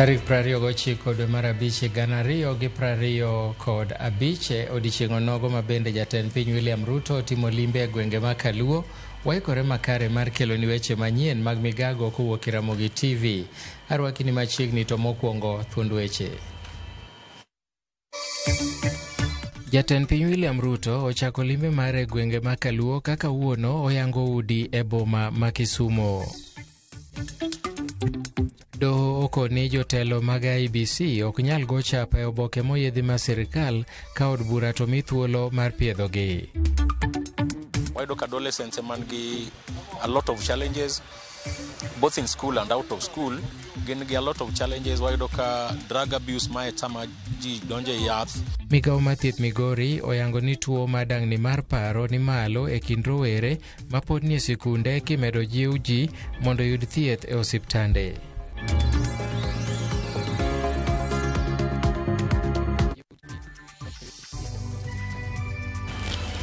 Tarik 29 dwe mar abich 2025 e odiechieng' onogo ma bende jatend piny William Ruto timo limbe e gwenge ma Kaluo, waikore makare mar keloni weche manyien mag migago kowuok e Ramogi TV. Arwaki ni machiegni to mokwongo thuond weche. Jatend piny William Ruto ochako limbe mare e gwenge ma Kaluo kaka wuono oyango udi e boma ma Kisumo. Doho okoni jotelo mag IEBC ok nyal go chapa e oboke moyiedhi ma sirikal ka od bura to mi thuolo mar piedhogi. Wayudo ka adolescents man gi a lot of challenges both in school and out of school, gin gi a lot of challenges. Wayudo ka drug abuse mae sama ji donjo e yath. Migawo mar thieth Migori oyango ni tuo mar dang'ni mar paro ni malo e kind rowere ma pod nie sikunde kimedo jiw ji mondo oyud thieth e osiptande.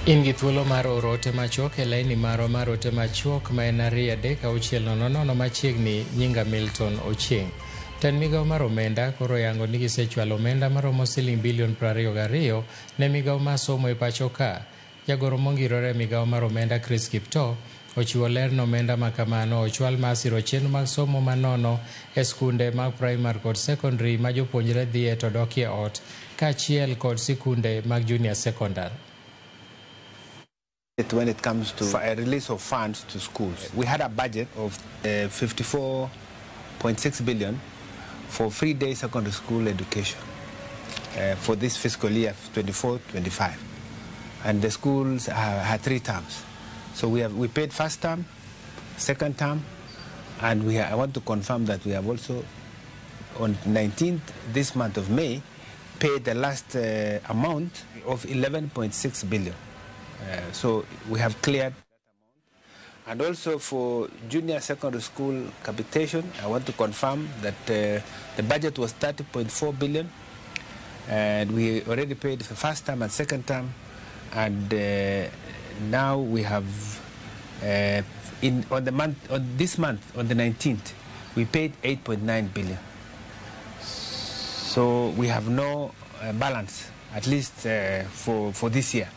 In gi thuolo mar oro ote machuok e laini marwa mar ote machuok ma en 23600 machiegni nyinga Milton Ochieng'. Tend migawo mar omenda koro oyango ni gisechwalo omenda maromo siling bilion 22 ne migawo mar somo e pacho ka. Jagoro mongirore e migawo mar omenda Chris Kiptoo ochiwo ler ni omenda ma kamano ochwal mar siro chenro mag somo manono e skunde mag primar kod secondary ma jopuonjre dhiye to dokie ot kaachiel kod sikunde mag junior secondary. When it comes to a release of funds to schools, we had a budget of 54.6 billion for free day secondary school education for this fiscal year 24-25. And the schools had 3 terms. So we paid first term, second term, and I want to confirm that we have also, on 19th this month of May, paid the last amount of 11.6 billion. So we have cleared that amount. And also for junior secondary school capitation, I want to confirm that the budget was 30.4 billion, and we already paid the first term and second term, and now we have on this month, on the 19th, we paid 8.9 billion. So we have no balance, at least for this year.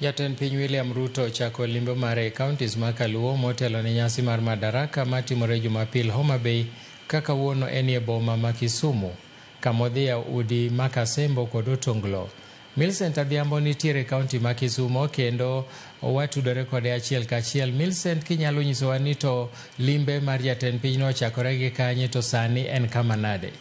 Jatend piny William Ruto ochako limbe mare e counties ma Kaluo motelo ne nyasi mar Madaraka matimore Jumapil Homa Bay kaka wuono enie boma ma Kisumu kamodhiya udi ma Kasembo kod Otonglo. Millicent Adhiambo nitiere county ma Kisumo kendo watudore kode achiel kachiel. Millicent, kinyalo nyisowa ni to limbe mar jatend piny no ochakore gi kanye to sani en kama nade?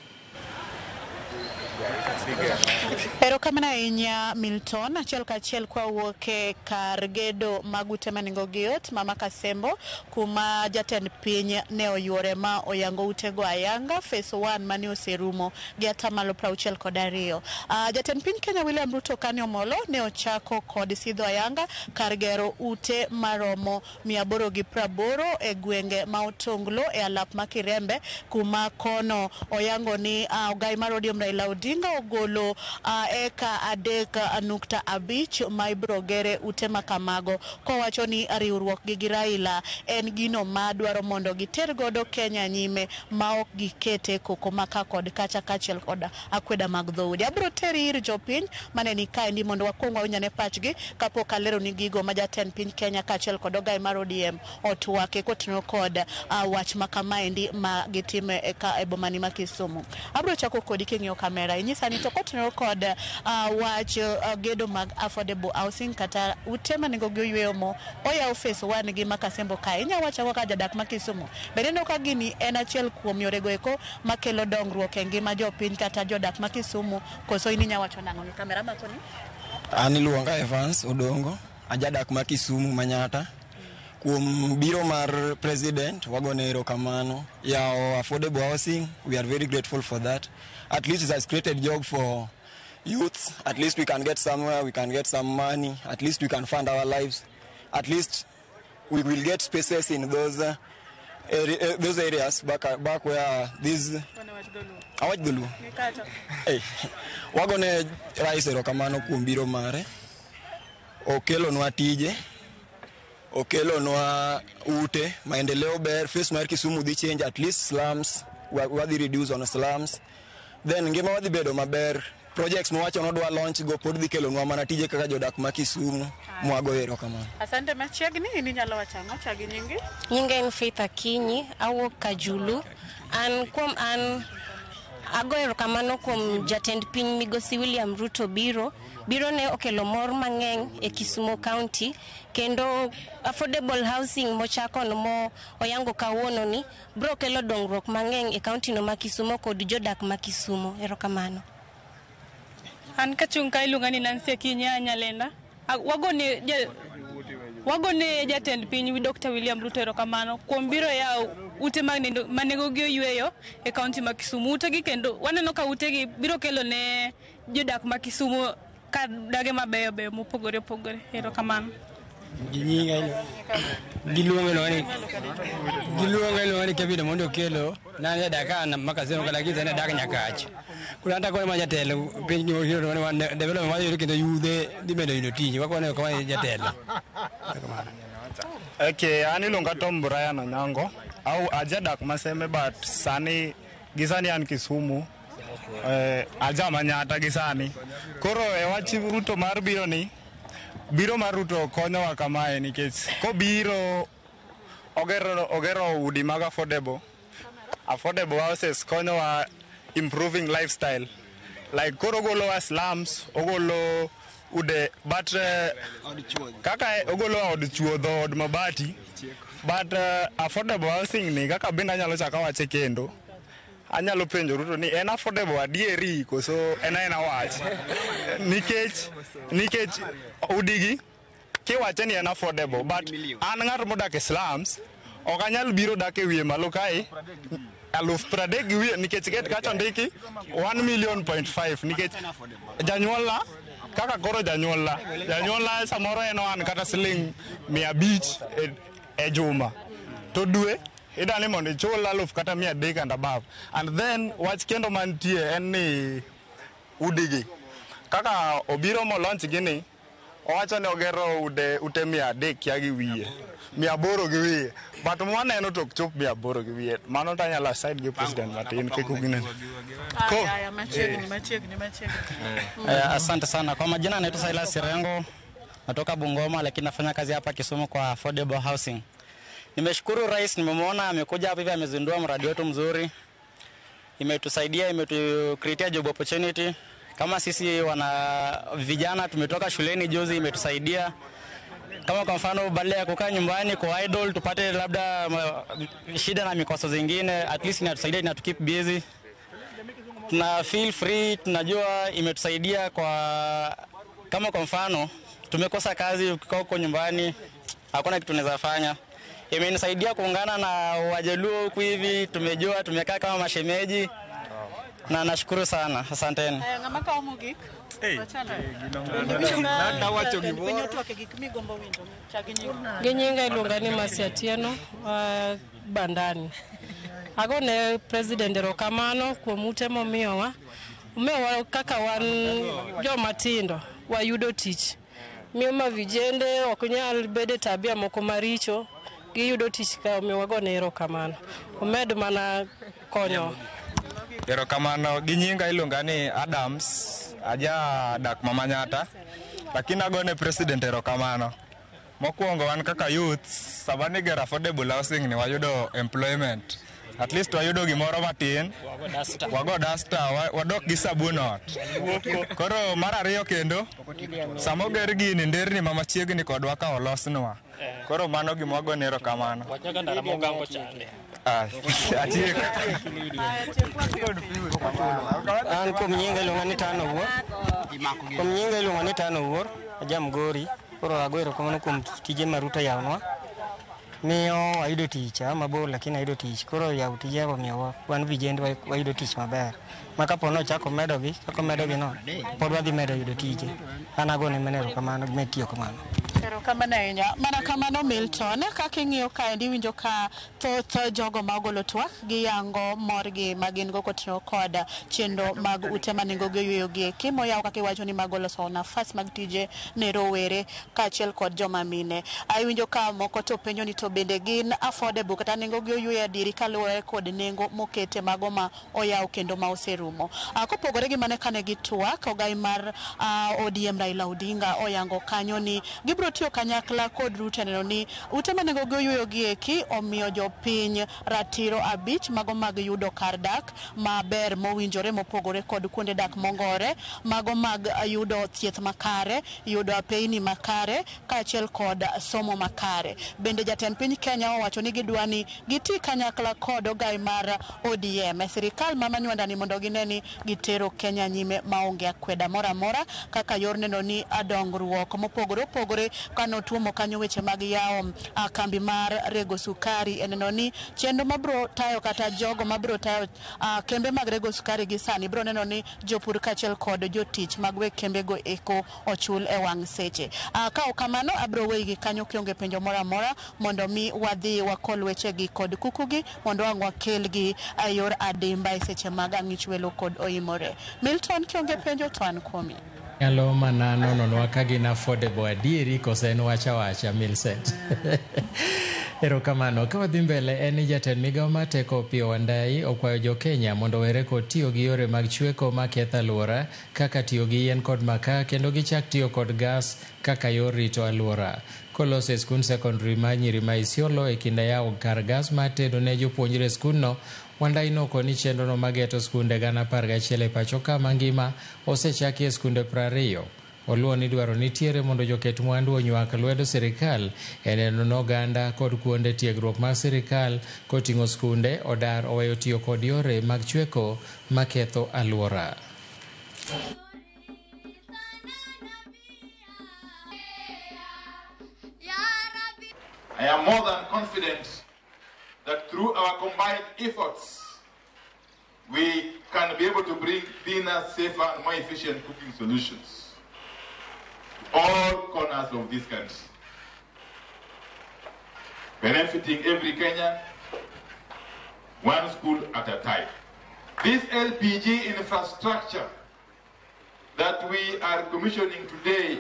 Erokamano ahinya Milton, achiel kachiel kwa wuok e kar gedo mag ute ma nengogi yot ma Kasembo kuma jatend piny ne oyuore ma oyango utego ayanga phase 1 mane oserumo gi atamalo 62. Jatend piny Kenya William Ruto kane omolo ne ochako kod sidho ayanga kar gero ute maromo 880 e gwenge ma Otonglo e alap ma Kirembe kuma kono oyango ni ogai mar ODM Raila Odinga ogolo eka 3.5 ma ibiro gere ute ma kamago kowacho ni riwruok gi Raila en gino ma dwaro mondo giter godo Kenya nyime ma ok gikete koko maka kod kacha kaachiel kod akweda mag dhoudi. Abiro teri ir jopiny mane ni kaendi mondo wakwong wawinj ane pachgi kapok alero ni gigo ma jatend piny Kenya kaachiel kod ogai mar ODM otwake kotenore kod wach ma kamaendi ma gitime e bomani ma Kisumu. Abiro chako kodi king'iyo kamera inyisa ni to kotenore kod wach gedo mag affordable housing kata ute ma nengogi oyweyo mo oyaw phase 1 gi ma Kasembo kae. Inya wacho kaka jadak ma Kisumu bende ineno ka gini en achiel kuom yorego eko makelo dongruok e ngima jopiny kata jodak ma Kisumu, koso in inya wacho nang'o? Kamera makoni. An iluonga Evans Odongo, ajadak ma Kisumu Manyata. Kuom biro mar president, wagone erokamano. Yawo affordable housing, we are very grateful for that. At least it has created job for youths. At least we can get somewhere, we can get some money. At least we can fund our lives. At least we will get spaces in those areas back where these Awach dholuo. Hey, wagone rais erokamano kuom biro mare. Okelonwa tije, okelonwa ute, maendeleo ber, face mar Kisumu dhi change, at least slums wadhi reduce on slums. Then ngima wadhi bedo maber. Projects mowacho nodwa launch go pod dhi kelonwa mana tije kaka jodak ma Kisumu mwago erokamano. Asante. Machiegni, in inyalo wacho ang'o? Chagi nyingi. Nyinga en Faith Akinyi, awuok Kajulu. An kuom an ago erokamano kuom jatend piny Migosi William Ruto biro. Biro ne okelo mor mang'eny e Kisumu County kendo affordable housing mochako no mo oyango kawuono ni bro kelo dongruok mang'eny e county no ma Kisumu kod jodak ma Kisumu. Erokamano. An kachung' ka iluonga ni Nancy Akinyi a Nyalenda. Wagone jatend piny Dr. William Ruto erokamano kuom biro yawo ute mag nindo manengogi oyweyo e kaunti ma Kisumu. Utegi kendo waneno ka utegi biro kelo ne jodak ma Kisumu kar dage mabeyo beyo mopogore opogore. Erokamano. Giluonga ni Kevin Omondi Okello na an jadak ka Makaseno lakini sani adak Nyakach. Koro an takone ma jatelo piny development wadhi yudo kendo yudhe dhi medo yudo tich wakone kama jatelo. Okay, an iluonga Tom Brian Onyango. Au ajadak Maseme but sani gi sani an Kisumu. Aja Manyata gi sani. Koro e wach Ruto mar biro ni, biro mar Ruto konyowa kamae nikech kobiro ogero udi mag affordable. Affordable houses konyowa improving lifestyle. Like koro ogolowa slums, ogolo ude but kaka ogolo od chuodho, od mabati, but affordable housing ni kaka bende anyalo chako awache kendo anyalo penjo Ruto ni en affordable adieri koso en aena wach nikech udigi kiwache ni en affordable, but an ng'at modak e slums ok anyal biro dak e wiye malo kae 30,000 gi wiye nikech ket kacha ondiki 1 million point 5 nikech janyuolna kaka koro janyuolna samoro en oan kata siling 500 e juma to dwe idani mondo ichul aluf kata 300 and above. And then wach kendo mantie en ni udigi kaka obiro mo launch gini owacho ni ogero ude ute 300 kia gi wiye 800 gi wiye, but mwaneno to ok chop 800 gi wiye. Mano to anyalo aside gi president matin kik uginene. Aya, machiegni, machiegni, machiegni. Asante sana. Kwa majina naitwa Silas Sirengo, natoka Bungoma lakini nafanya kazi hapa Kisumu kwa affordable housing. Nimeshukuru rais, nimemwona amekuja hapa hivi amezindua mradi wetu mzuri. Imetusaidia, imetucreatea job opportunity. Kama sisi wana vijana tumetoka shuleni juzi, imetusaidia. Kama kwa mfano badala ya kukaa nyumbani kwa idle tupate labda shida na mikoso zingine, at least inatusaidia, inatukeep busy. Tuna feel free, tunajua imetusaidia kwa kama kwa mfano tumekosa kazi, ukikaa huko nyumbani hakuna kitu tunaweza fanya. Imenisaidia kuungana na Wajaluo huku hivi, tumejua tumekaa kama mashemeji na nashukuru sana, asanteni. Aya, ng'ama kawo mogik? Wachana. Nawacho gimoro. Piny otwak e gik migombo winjo. Chak gi nyingi. Gi nyinga iluonga ni Mercy Atieno wa Bandani. Agone president erokamano kuom ute momiyowa. Omiyowa kaka wan joma tindo wayudo tich. Miyo ma vijende ok nyal bedo e tabia moko maricho, giyudo tich ka omiyo wagone erokamano. Omed mana konyowa. Erokamano, gi nyinga iluonga ni Adams, aja dak Mamanyata, lakini agone president erokamano. Mokwongo wan kaka youth, sama nigero affordable housing ni wayudo employment. At least wayudo gimoro matin, wago dasta, wadok gi sabun ot. Koro mar ariyo kendo, sama oger gini nderni ma machiegni kodwa ka olosnwa. Koro mano gima wagone erokamano. Ah, atieko. An kuom nyinga iluonga ni Tano Wuor. Kuom nyinga iluonga ni Tano Wuor, aja Migori. Koro ago erokamano kuom tije ma Ruto oyawonwa. Miyo ayudo tich, aa mabor lakini ayudo tich. Koro yawo tije omiyo wan vijende wayudo tich maber. Ma kapo ni ochako medogi, kaka omedogi no, pod wadhi medo yudo tije. An agone mana erokamano med tiyo kamano. Erokamano ahinya. Mana kamano Milton, kaka ing'iyo kaendi iwinjo ka thoth jogo ma ogolo twak giyango morgi ma gin go koting'o kod chenro mag ute ma nengogi oyweyo gi eki moyaw kaka iwacho ni mago loso nafas mag tije ne rowere kaachiel kod joma mine. Iwinjo ka moko to penjo ni to bende gin affordable kata nengogi oyweyo adieri kaluwore kod nengo mokete mago ma oyaw kendo ma oserumo. Kopogore gi mane kane gitwak, ogai mar ODM Raila Odinga oyango kanyo ni gibiro tiyo kanyakla kod Ruto neno ni ute ma nengogi oyweyo gi eki omiyo jopiny ratiro 5 mago mag yudo kar dak maber mowinjore mopogore kod kuonde dak mongore, mago mag yudo thieth makare, yudo apeyni makare kaachiel kod somo makare. Bende jatend piny Kenya owacho ni gidwa ni giti kanyakla kod ogai mar ODM e sirikal ma Manywanda ni mondo gine ni gitero Kenya nyime maonge akweda moro amora kaka yor neno ni dongruok mopogore opogore kanotuomo kanyo weche mag yawo kambi mar rego sukari e neno ni chenro mabiro tayo kata jogo mabiro tayo kembe mag rego sukari gi sani biro neno ni jopur kaachiel kod jotich mag weg kembego eko ochul e wang' seche. Ka ok kamano abiro weyi gi kanyo kionge penjo moro amora mondo mi wadhi wakol wechegi kod kukugi mondo ang' wakelgi e yor adimba e seche mag ang'ich welo kod oimore. Milton, kionge penjo to an kuomi. Nyalo mana nononwa ka gin affordable adieri kose en wach awacha Millicent. Erokamano. Ka wadhi mbele en ni jatend migao mar teko Opiyo Wandayi okwayo jo Kenya mondo owere kod tiyo gi yore mag chweko maketho alwora kaka tiyo gi yien kod makaa kendo gichak tiyo kod gas kaka yor rito alwora. Koloso e skund sekondari mar nyiri ma Isiolo e kinde yawo kar gas mar tedo ne jopuonjre e skundno, Wandayi nokoni chenrono mageto skunde 11,000 e pacho ka mangima osechaki e skunde 20. Oluwo ni dwaro nitiere mondo joket mwandu onywak lwedo sirikal e neno ni oganda kod kuonde tiegruok mag sirikal koting'o skunde odar oweyo tiyo kod yore mag chweko maketho alwora. I am more than confident that through our combined efforts, we can be able to bring cleaner, safer, and more efficient cooking solutions to all corners of this country, benefiting every Kenyan, one school at a time. This LPG infrastructure that we are commissioning today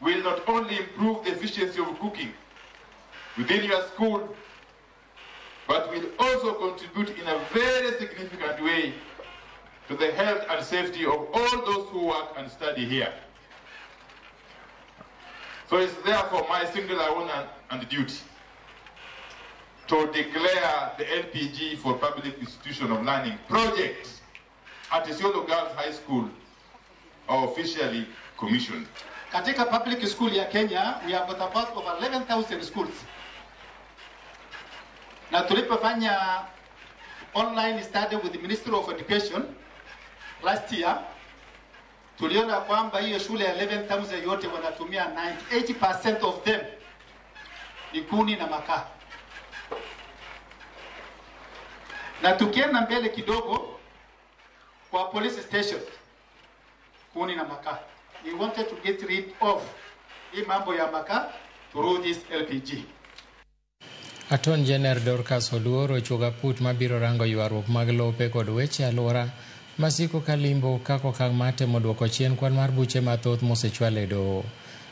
will not only improve the efficiency of cooking within your school, but will also contribute in a very significant way to the health and safety of all those who work and study here. So it's therefore my singular honor and duty to declare the LPG for Public Institution of Learning project at Isiolo Girls High School officially commissioned. Katika public school ya Kenya, we have got about over 11,000 schools. Na tulipofanya online study with the Ministry of Education last year, tuliona kwamba hiyo shule ya 11,000 yote wanatumia 98% of them ni kuni na makaa. Na tukienda mbele kidogo kwa police station, kuni na makaa. We wanted to get rid of hii mambo ya makaa through this LPG. Attorney General Dorcas Oduor ochuogo aput mabiro rango ywaruok mag lope kod weche alwora masiko kalimbo kaka okang' mar temo duoko chien kwan mar buche mathoth mosechwal e doho.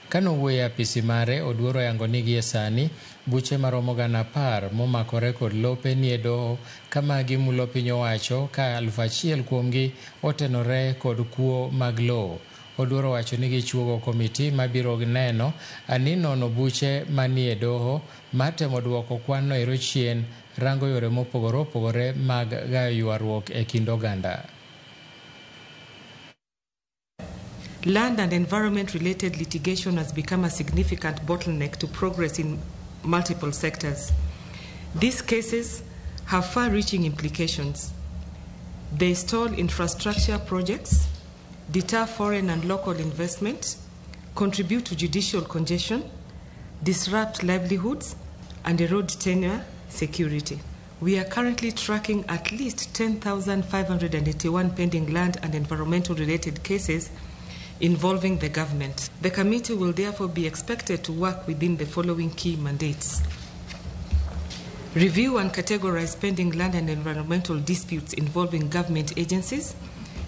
Kanowuoyo e apisi mare, Oduor oyango ni gie sani buche maromo 10,000 momakore kod lope nie doho ka magi mulo piny owacho ka 1,000 kuomgi otenore kod kuo mag lowo. Oduor owacho ni gichuogo komiti mabiro neno ni nono buche manie doho mar temo duoko kwan no ero chien, rango yore mopogore opogore mag gayo ywaruok e kind oganda. Land and environment-related litigation has become a significant bottleneck to progress in multiple sectors. These cases have far-reaching implications. They stall infrastructure projects, deter foreign and local investment, contribute to judicial congestion, disrupt livelihoods, and erode tenure security. We are currently tracking at least 10,581 pending land and environmental-related cases involving the government. The committee will therefore be expected to work within the following key mandates. Review and categorize pending land and environmental disputes involving government agencies.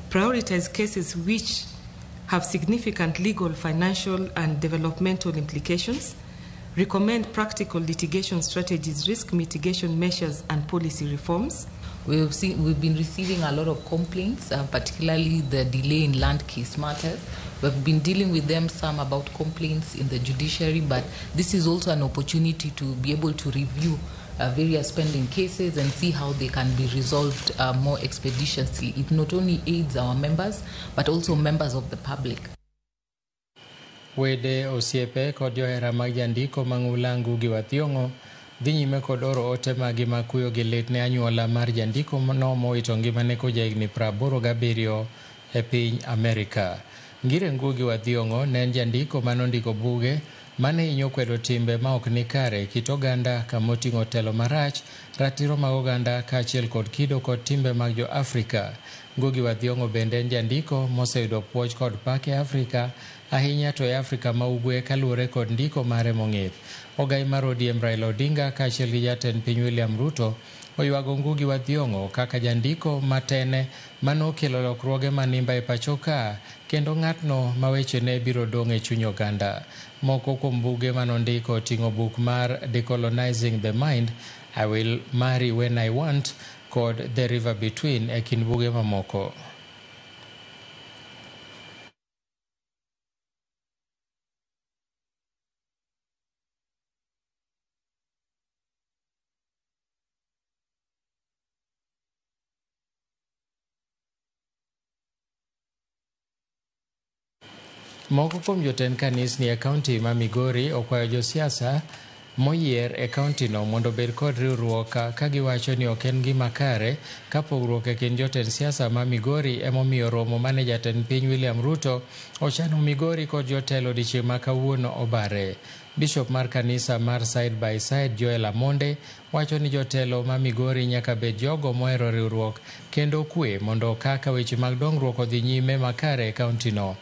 Prioritize cases which have significant legal, financial, and developmental implications. Recommend practical litigation strategies, risk mitigation measures, and policy reforms. We've been receiving a lot of complaints, particularly the delay in land case matters. We've been dealing with them some about complaints in the judiciary, but this is also an opportunity to be able to review various pending cases and see how they can be resolved more expeditiously. It not only aids our members, but also members of the public. Wede osiepe kod johera mag jandiko mang'ula Ngugi wa Thiong'o dhi nyime kod oro ote magi mag kuyo gi lit ne anyuola mar jandiko no mowito ngimane kojahigni 87 e piny Amerika. Ngire Ngugi wa Thiong'o ne en jandiko manondiko buge mane hinyo kwedo timbe ma ok ni kare kit oganda kamoting'o telo marach, ratiro mag oganda kaachiel kod kido kod timbe mag jo Afrika. Ngugi wa Thiong'o bende en jandiko moseyudo puoch kod pak e Afrika, ahinya to e Afrika ma ugwe kaluwore kod ndiko mare mong'ith. Ogai mar ODM Raila Odinga kaachiel gi jatend piny William Ruto oywago Ngugi wa Thiong'o kaka jandiko matene manokelo lokruoge manimba e pacho ka kendo ng'atno ma wechene biro dong' e chuny oganda. Moko kuom buge manondiko oting'o buk mar Decolonizing the Mind, I Will Marry When I Want kod The River Between e kind buge mamoko. Moko kuom jotend kanisni e kaunti ma Migori okwayo josiasa moyier e kauntino mondo obed kod riwruok ka giwacho ni ok en gima kare ka pogruok e kind jotend siasa ma Migori emomiyo romo mane jatend piny William Ruto ochano Migori kod jotelo odiechieng' ma kawuono obare. Bishop mar kanisa mar Side by Side Joel Amonde wacho ni jotelo ma Migori nyaka bed jogo mohero riwruok kendo kwe mondo kaka weche mag dongruok odhi nyime makare e kauntino.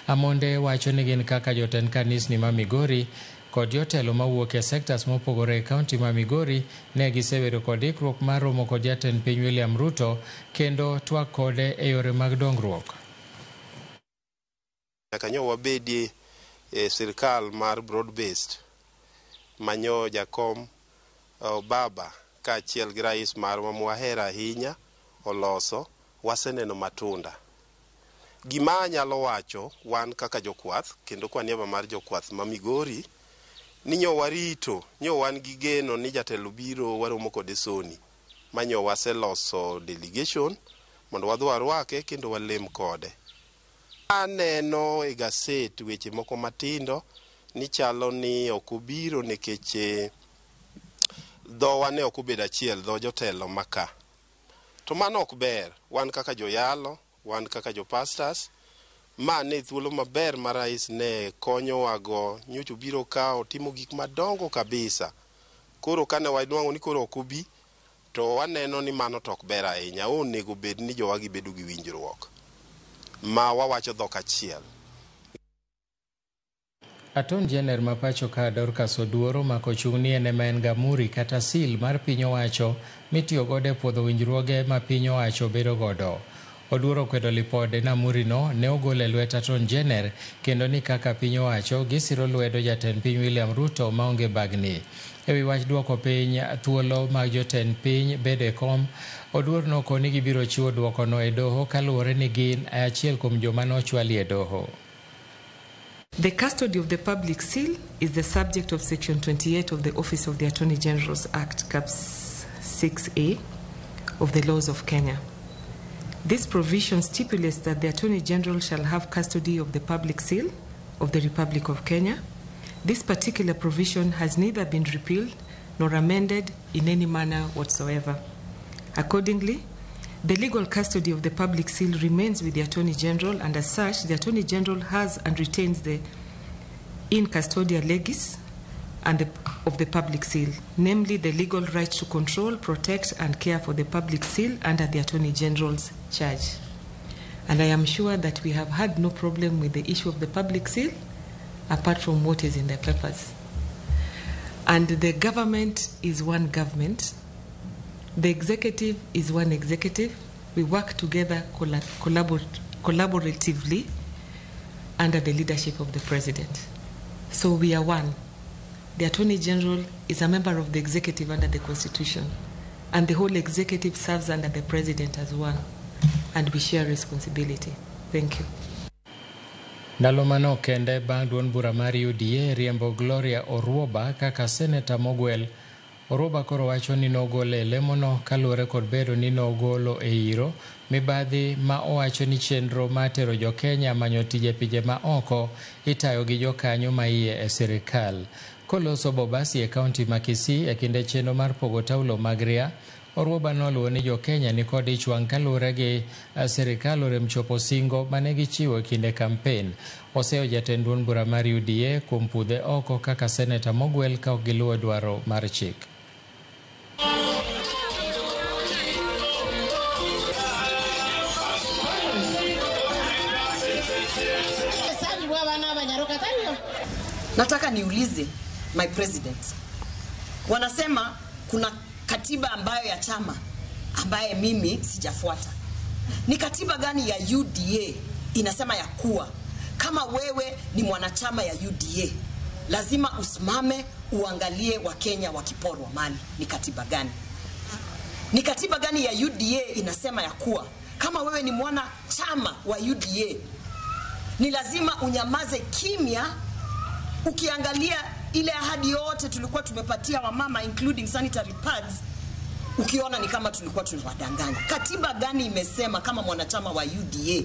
Amonde wacho ni gin kaka jotend kanisni ma Migori kod jotelo mawuok e sectors mopogore e kaunti ma Migori ne gisebedo kod ikruok mar romo kod jatend piny William Ruto kendo twak kode e yore mag dongruok. Nyaka nyo wabedie e sirkal mar broad based manyo jakom baba kaachiel gi rais marwa mwahero ahinya oloso, waseneno matunda. Gima anyalo wacho wan kaka jokwath kendo kwa niaba mar jokwath ma Migori ni nyo warito, nyo wan gi geno ni jatelo biro waromo kode soni manyo waseloso delegation mondo wadhi warwake kendo walem kode. Aneno e gaset weche moko matindo ni chalo ni ok obiro nikech dhowa ne ok obedo achiel, dho jotelo maka. To mano ok ber, wan kaka joyalo, wan kaka jo pastors, ma ne thuolo maber ma rais ne konyowago, nyocha obiro ka otimo gik madongo kabisa. Koro kane wanwang'o ni koro ok obi, to waneno ni mano to ok ber ahinya. Onego bed ni jowagi bedo gi winjruok ma wawacho dhok achiel. Attorney General ma pacho ka Dorcas Oduor omako chung' ni en ema en gamuri kata seal mar piny owacho mitiyo godo e puodho winjruoge ma piny owacho bedo godo. Oduor okwedo lipode namurino ne ogol e lwet Attorney General kendo ni kaka piny owacho gisiro lwedo jatend piny William Ruto maonge bagni. E wi wach duoko piny thuolo mag jotend piny bedo e kom, Oduor nokoni gibiro chiwo duokono e doho kaluwore ni gin e achiel kuom joma nochwali e doho. The custody of the public seal is the subject of Section 28 of the Office of the Attorney General's Act, Cap 6A of the laws of Kenya. This provision stipulates that the Attorney General shall have custody of the public seal of the Republic of Kenya. This particular provision has neither been repealed nor amended in any manner whatsoever. Accordingly, the legal custody of the public seal remains with the Attorney General, and as such, the Attorney General has and retains the in custodia legis and of the public seal, namely the legal right to control, protect, and care for the public seal under the Attorney General's charge. And I am sure that we have had no problem with the issue of the public seal, apart from what is in the papers. And the government is one government. The executive is one executive. We work together collaboratively under the leadership of the president. So we are one. The Attorney General is a member of the executive under the Constitution, and the whole executive serves under the president as one, and we share responsibility. Thank you. Ndalo manok kende bang' duond bura mar UDA riembo Gloria Orwoba kaka seneta mogwel. Orwoba koro wacho ni nogole e lemono kaluwore kod bedo ni nogolo e iro mibadhi ma owacho ni chenro mar tero jokenya manyo tije e pinje ma oko itayo gi jokanyo ma iye e sirikal. Koloso Bobasi e kaunti ma Kisii e kinde chenro mar pogo taulo mag ria, Orwoba noluwo ni jokenya ni kod ich wang' kaluwore gi sirikal orem chopo singo mane gichiwo e kinde kampen. Oseyo jatend duond bura mar UDA kuom pudhe oko kaka seneta mogwel ka ok giluwo dwaro mar chik. Nataka niulize my president, wanasema kuna katiba ambayo ya chama ambaye mimi sijafuata. Ni katiba gani ya UDA inasema ya kuwa kama wewe ni mwanachama ya UDA lazima usimame uangalie Wakenya wakiporwa mali? Ni katiba gani? Ni katiba gani ya UDA inasema ya kuwa kama wewe ni mwanachama wa UDA ni lazima unyamaze kimya ukiangalia ile ahadi yote tulikuwa tumepatia wamama including sanitary pads, ukiona ni kama tulikuwa tunawadanganya? Katiba gani imesema kama mwanachama wa UDA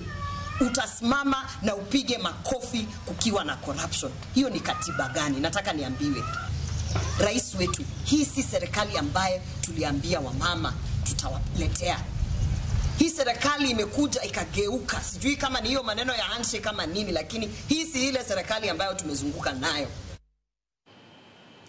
utasimama na upige makofi kukiwa na corruption? Hiyo ni katiba gani? Nataka niambiwe. Rais wetu, hii si serikali ambaye tuliambia wamama tutawaletea. Hii serikali imekuja ikageuka. Sijui kama ni hiyo maneno ya handshake kama nini, lakini hii si ile serikali ambayo tumezunguka nayo.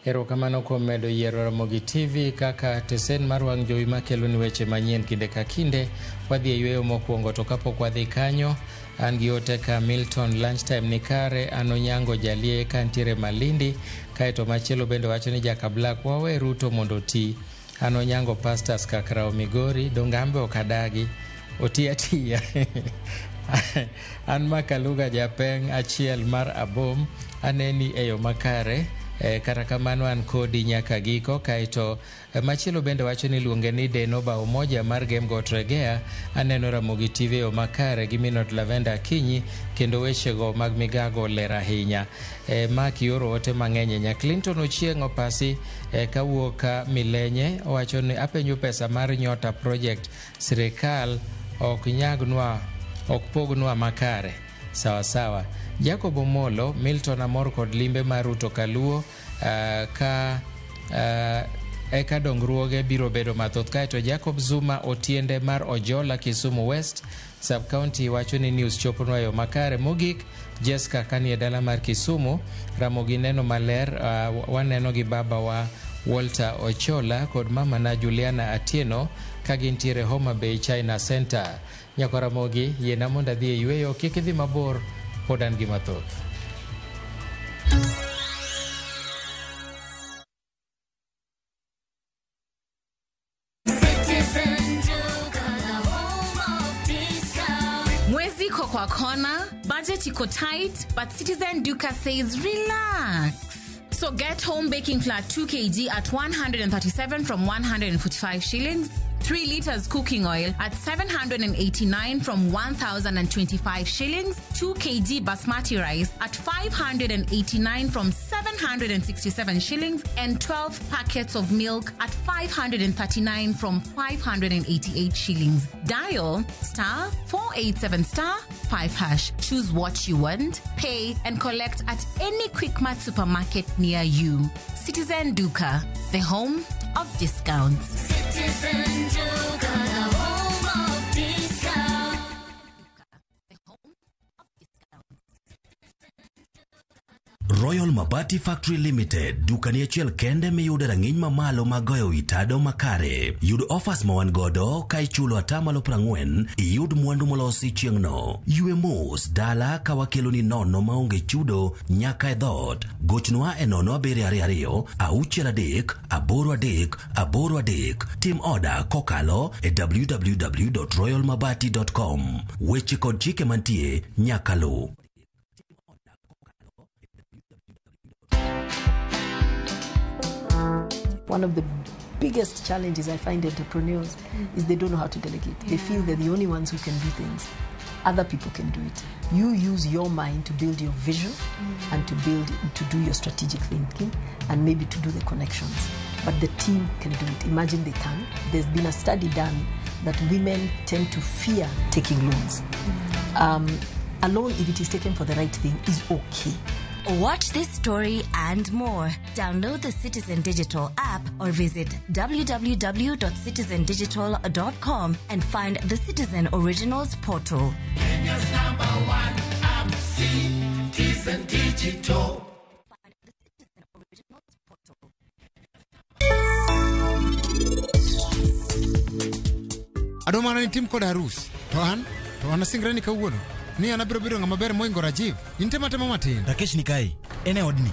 Erokamano kuom medo yiero Ramogi TV kaka tesen mar wang' jowi makelo ni weche manyien kinde ka kinde. Wadhi e yweyo mokwongo to kapok wadhi kanyo, an gi ote ka Milton lunchtime ni kare, an Onyango Jalie ka ntiere Malindi, kaeto machielo bende wacho ni Jaka Black wawe Ruto mondo oti. An Onyango Pastors Kakrao Migori, dongambe ok adagi, oti atiya. An Makaluga Japeng achiel mar Abom, aneni e yo makare. Kata kamano an kodi nyaka giko. Kaeto machielo bende wacho ni luonge ni Denoba Umoja mar Gem Got Regea, aneno Ramogi TV yo makare gi Minot Lavenda Akinyi, kendo wechego mag migago ler ahinya. Ma kioro ote mang'eny ahinya. Clinton Ochieng' Opasi kawuok Milenye owacho ni apenjo pesa mar Nyota Project sirikal ok nyagnwa, ok pognwa makare. Sawa sawa. Jacob Omolo, Milton amor kod limbe mar Ruto Kaluo ka eka dongruoge biro bedo mathoth. Kaeto Jacob Zuma Otiende mar Ojola Kisumu West Sub County wacho ni news choponwa yo makare. Mogik Jessica kanie dala mar Kisumu, Ramogi neno maler, waneno gi baba wa Walter Ochola kod mama na Juliana Atieno ka gintiere Homa Bay China Center. Nyako Ramogi, yiena mondo adhi e yweyo, kik idhi mabor, pod an gi mathoth. Mwezi iko kwa kona, budget iko tight, but Citizen Duka says relax. So get home baking flour 2 kg at 137 from 145 shillings, 3 liters cooking oil at 789 from 1,025 shillings, 2 kg basmati rice at 589 from 767 shillings, and 12 packets of milk at 539 from 588 shillings. Dial star 487 star 5 hash. Choose what you want, pay, and collect at any Quickmart supermarket near you. Citizen Duka, the home of discounts. Citizen Duka, the home of discounts. Royal Mabati Factory Limited, dukani achiel kende miyude rang'iny mamalo mag goyo wi tado makare. Yud offers ma wan godo ka ichulo atamalo 40 iyud mwandu molosi chieng'no. Ywe mos dala ka wakeloni nono maonge chudo nyaka e dhoot. Gochnwa e 0722 63 83 83. Tim oda kokalo e www.royalmabati.com. Weche kod chike mantie nyaka luw. One of the biggest challenges I find entrepreneurs is they don't know how to delegate. They feel they're the only ones who can do things. Other people can do it. You use your mind to build your vision and to do your strategic thinking and maybe to do the connections. But the team can do it. Imagine they can. There's been a study done that women tend to fear taking loans. A loan, if it is taken for the right thing, is okay. Watch this story and more. Download the Citizen Digital app or visit www.citizendigital.com and find the Citizen Originals portal. Kenya's number one app, Citizen Digital. Adwa mana ni tim koda arus. To an asingra ni kawuono. Ni an abiro bedo ng'ama ber moingo Rajiv. In tema tema matin. Rakesh ni kae. En e odni.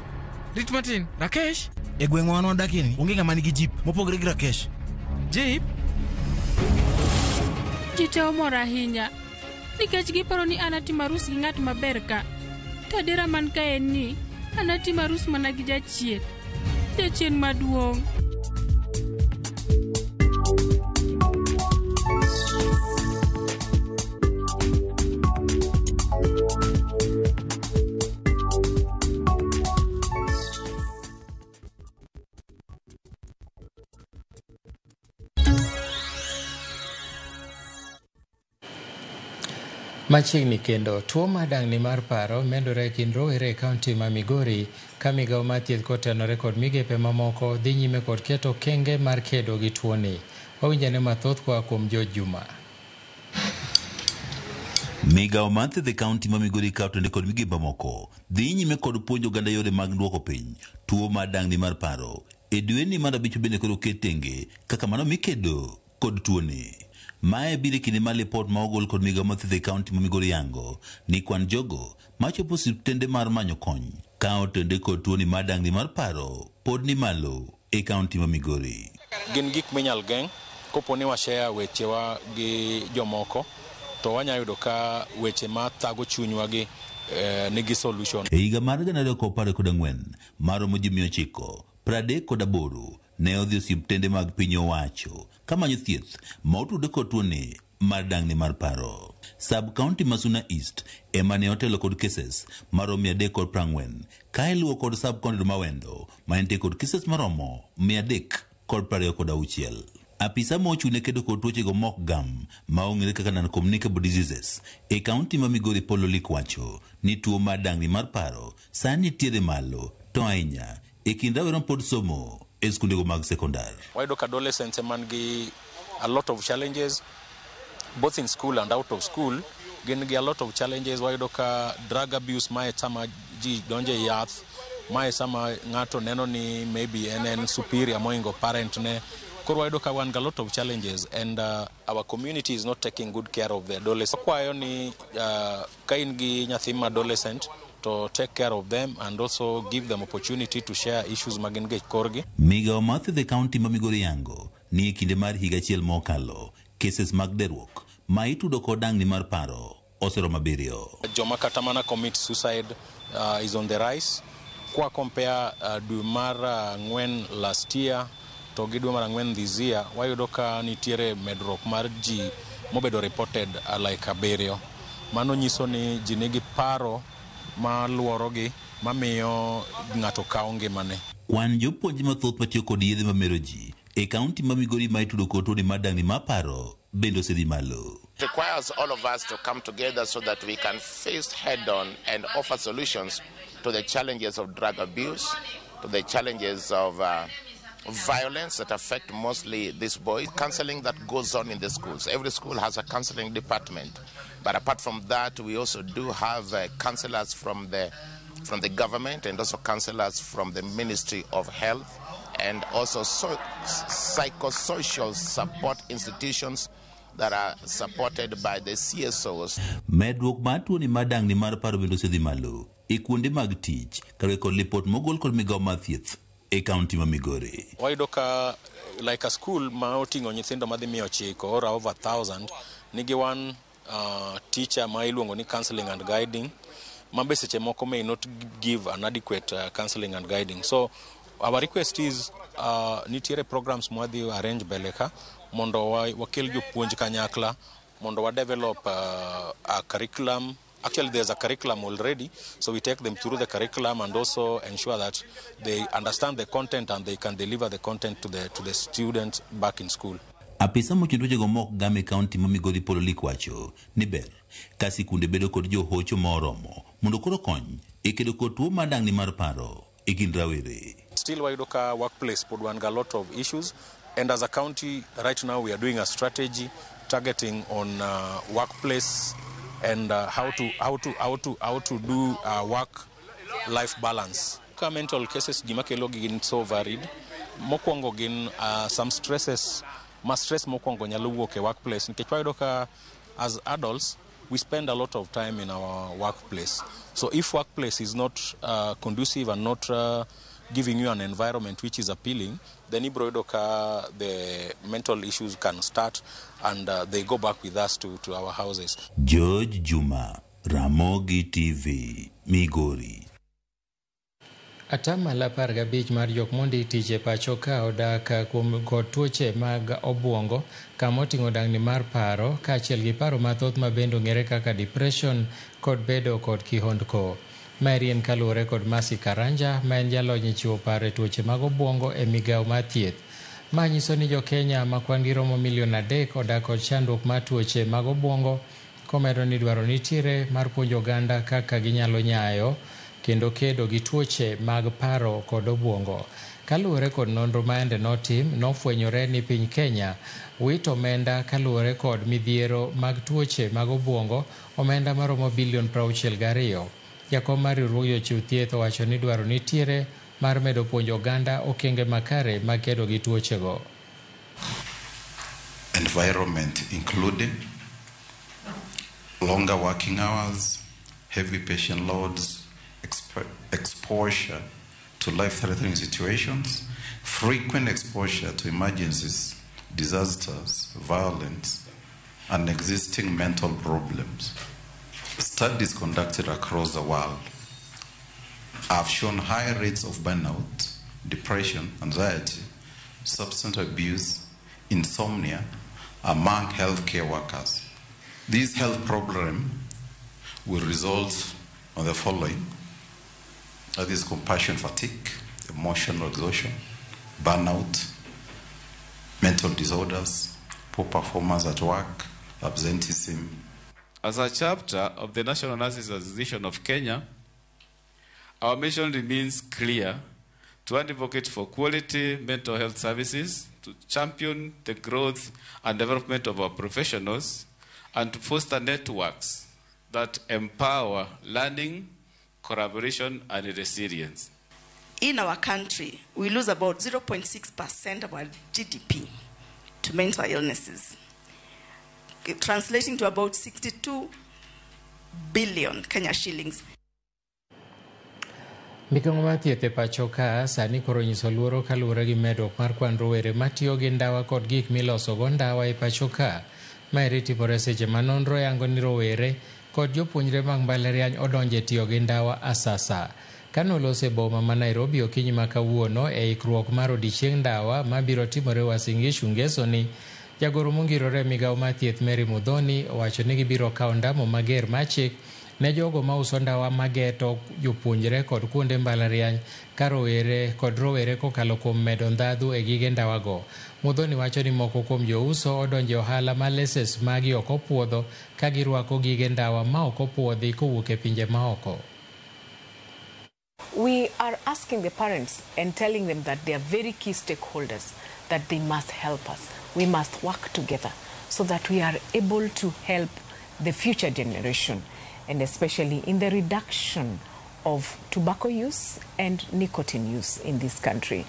Rit matin. Rakesh? E gweng'wa wan wadakie ni, onge ng'ama nigi jeep mopogore gi Rakesh. Jeep? Ji te omor ahinya nikech giparo ni an atimo arus gi ng'at maber ka. To adiera man ka en ni an atimo arus mana gi jachien. Jachien maduong'. Machiegni kendo, tuo mar dang'ni mar paro medore e kind rowere e kaunti ma Migori ka migawo mar thieth kotenore kod migepe mamoko dhi nyime kod keto okenge mar kedo gi tuoni. Wawinjane mathoth koa kuom George Juma. Migawo mar thieth e kaunti ma Migori ka otende kod migepe mamoko dhi nyime kod puonjo oganda yore mag duoko piny tuo mar dang'ni mar paro. E dweni mar 5 bende koro oket tenge kaka mano mikedo kod tuoni. Mae biro e kinde mar lipot ma ogol kod migawo mar thieth e kaunti ma Migori yango ni kwan jogo machopo osiptende mar manyo kony ka otende kod tuoni mar dang'ni mar paro pod ni malo e kaunti ma Migori. Gin gik minyal geng' kopo ni washare wechewa gi jomoko to wanyalo yudo ka weche ma thago chunywa gi nigi solution. E higa mar 2014 maromo ji 938 ne odhi osiptende mag piny owacho kamanyo thieth ma otudore kod tuoni mar dang'ni mar paro. Sub county ma Suna East ema ne otelo kod cases maromo 340 ka iluwo kod sub county ma Wendo ma nitie kod cases maromo 326. Apisa ma ochung' ne kedo kod tuochego mok gam ma ong'ere kaka non-communicable diseases e kaunti ma Migori Paul Olik wacho ni tuo mar dang'ni mar paro sani nitiere malo to ahinya e kind rawere mapod somo e skundego mag sekondar. Wayudo ka adolescents man gi a lot of challenges both in school and out of school. Gin gi a lot of challenges. Wayudo ka drug abuse mae sama ji donjo e yath, mae sama ng'ato neno ni maybe en superior moingo parent ne. Koro wayudo ka wan gi a lot of challenges and our community is not taking good care of the adolescents. Wakwayo ni ka in gi nyathi ma adolescent to take care of them and also give them opportunity to share issues ma gin go e korgi. Migawo mar thieth e kaunti ma Migori yango ni e kinde mar higa achiel mokalo cases mag derruok ma itudo kod dang'ni mar paro oseromo 7. Joma kata mana commit suicide is on the rise. Kwa compare dwe mar 4 last year to gi dwe mar 4 this year, wayudo ka nitiere medruok mar ji mobedo reported like 7. Mano nyiso ni ji nigi paro ma luorogi mamiyo ng'ato kawo ngimane. Kwan jopuonj mathoth matiyo kod yedhe mamero ji e kaunti ma Migori ma itudo kod tuoni mar dang'ni mar paro bende osedhi malo. It requires all of us to come together so that we can face head on and offer solutions to the challenges of drug abuse, to the challenges of violence that affect mostly these boys, counseling that goes on in the schools. Every school has a counseling department. But apart from that, we also do have counselors from the from the government and also counselors from the Ministry of Health and also psychosocial support institutions that are supported by the CSOs. Medruok mar tuoni mar dangni mar paro bende osedhi malo e kuonde mag tich kaluwore kod lipot mogol kod migao mar thieth e kaunti ma Migori. Wayudo ka like a school ma oting'o nyithindo madhi 900 or over 1000 nigi one teacher ma iluongo ni counseling and guiding, ma be seche moko may not give an adequate counseling and guiding. So our request is nitiere programs mwadhi arrange mbele ka mondo wakel jopuonj kanyakla mondo wa develop a curriculum. Actually, there's a curriculum already, so we take them through the curriculum and also ensure that they understand the content and they can deliver the content to the students back in school. Apisa mochung' tuochego mok gam e kaunti ma Migori Polo Lik wacho ni ber ka sikunde bedo kod johocho ma oromo mondo koro kony e kedo kod tuo mar dangni mar paro e kind rawere. Still wayudo ka workplace pod wan ga lot of issues, and as a county right now we are doing a strategy targeting on workplace and how to do work life balance. Ka mental cases gima kelo gin so varied. Mokwongo gin some stresses, ma stress mokwongo nyalo wuok e workplace nikech wayudo ka as adults we spend a lot of time in our workplace. So if workplace is not conducive and not giving you an environment which is appealing, then ibro yudo ka the mental issues can start and they go back with us to our houses. George Juma, Ramogi TV, Migori. 15% mar jok mondi tich e pacho ka odak kuom kod tuoche mag obuongo kama oting'o dangni mar paro kaachiel gi paro mathoth ma bende ong'ere kaka depression kod bedo kod kihondko. Maeri en kaluwore kod Mercy Karanja ma en jalony e chiwo paro e tuoche mag obuongo e migawo mar thieth. Ma nyiso ni jo-Kenya ma kwan gi romo milion 3 odak kod chandruok mar tuoche mag obuongo, komedo ni dwaro nitiere mar puonjo oganda kaka ginyalo nyayo kendo kedo gi tuoche mag paro kod obuongo. Kaluwore kod nonro ma ende notim, nofwenyore ni piny Kenya wito omenda kaluwore kod midhiero mag tuoche mag obuongo, omenda maromo bilion 62. Jakom mar riwruog jochiw thieth owacho ni dwaro nitiere mar medo puonjo oganda okenge makare mag kedo gi tuochego. Environment including longer working hours, heavy patient loads, exposure to life-threatening situations, frequent exposure to emergencies, disasters, violence, and existing mental problems. Studies conducted across the world have shown high rates of burnout, depression, anxiety, substance abuse, insomnia among healthcare workers. This health problem will result on the following. That is compassion fatigue, emotional exhaustion, burnout, mental disorders, poor performance at work, absenteeism. As a chapter of the National Nurses Association of Kenya, our mission remains clear: to advocate for quality mental health services, to champion the growth and development of our professionals, and to foster networks that empower learning, collaboration, and resilience. In our country, we lose about 0.6% of our GDP to mental illnesses, translating to about 62 billion Kenya shillings. Migawo mar thieth e pacho ka sani koro nyiso luoro kaluwore gi medruok mar kwan rowere matiyo gi ndawa kod gik milosogo ndawa e pacho ka. Maeri timore seche ma nonro yango ni rowere kod jopuonjre mag mbalariany odonje tiyo gi ndawa asasa. Kanolose boma ma Nairobi okinyi ma kawuono e ikruok mar odiechieng ndawa mabiro timore Uasin Gishu ngeso ni, jagoro mongirore e migawo mar thieth Mary Muthoni owacho ni gibiro kawo ndamo mager mar chik ne jogo mauso ndawa mageto jopuonjre kod kuonde mbalariany ka rowere kod rowere kokalo kuom medo ndhadhu e gige ndawago. Muthoni wacho ni moko kuom jouso odonje ohala ma leses magi ok opuodho ka girwako gige ndawa ma ok opuodhi kowuok e pinje maoko. We are asking the parents and telling them that they are very key stakeholders, that they must help us. We must work together so that we are able to help the future generation, and especially in the reduction of tobacco use and nicotine use in this country.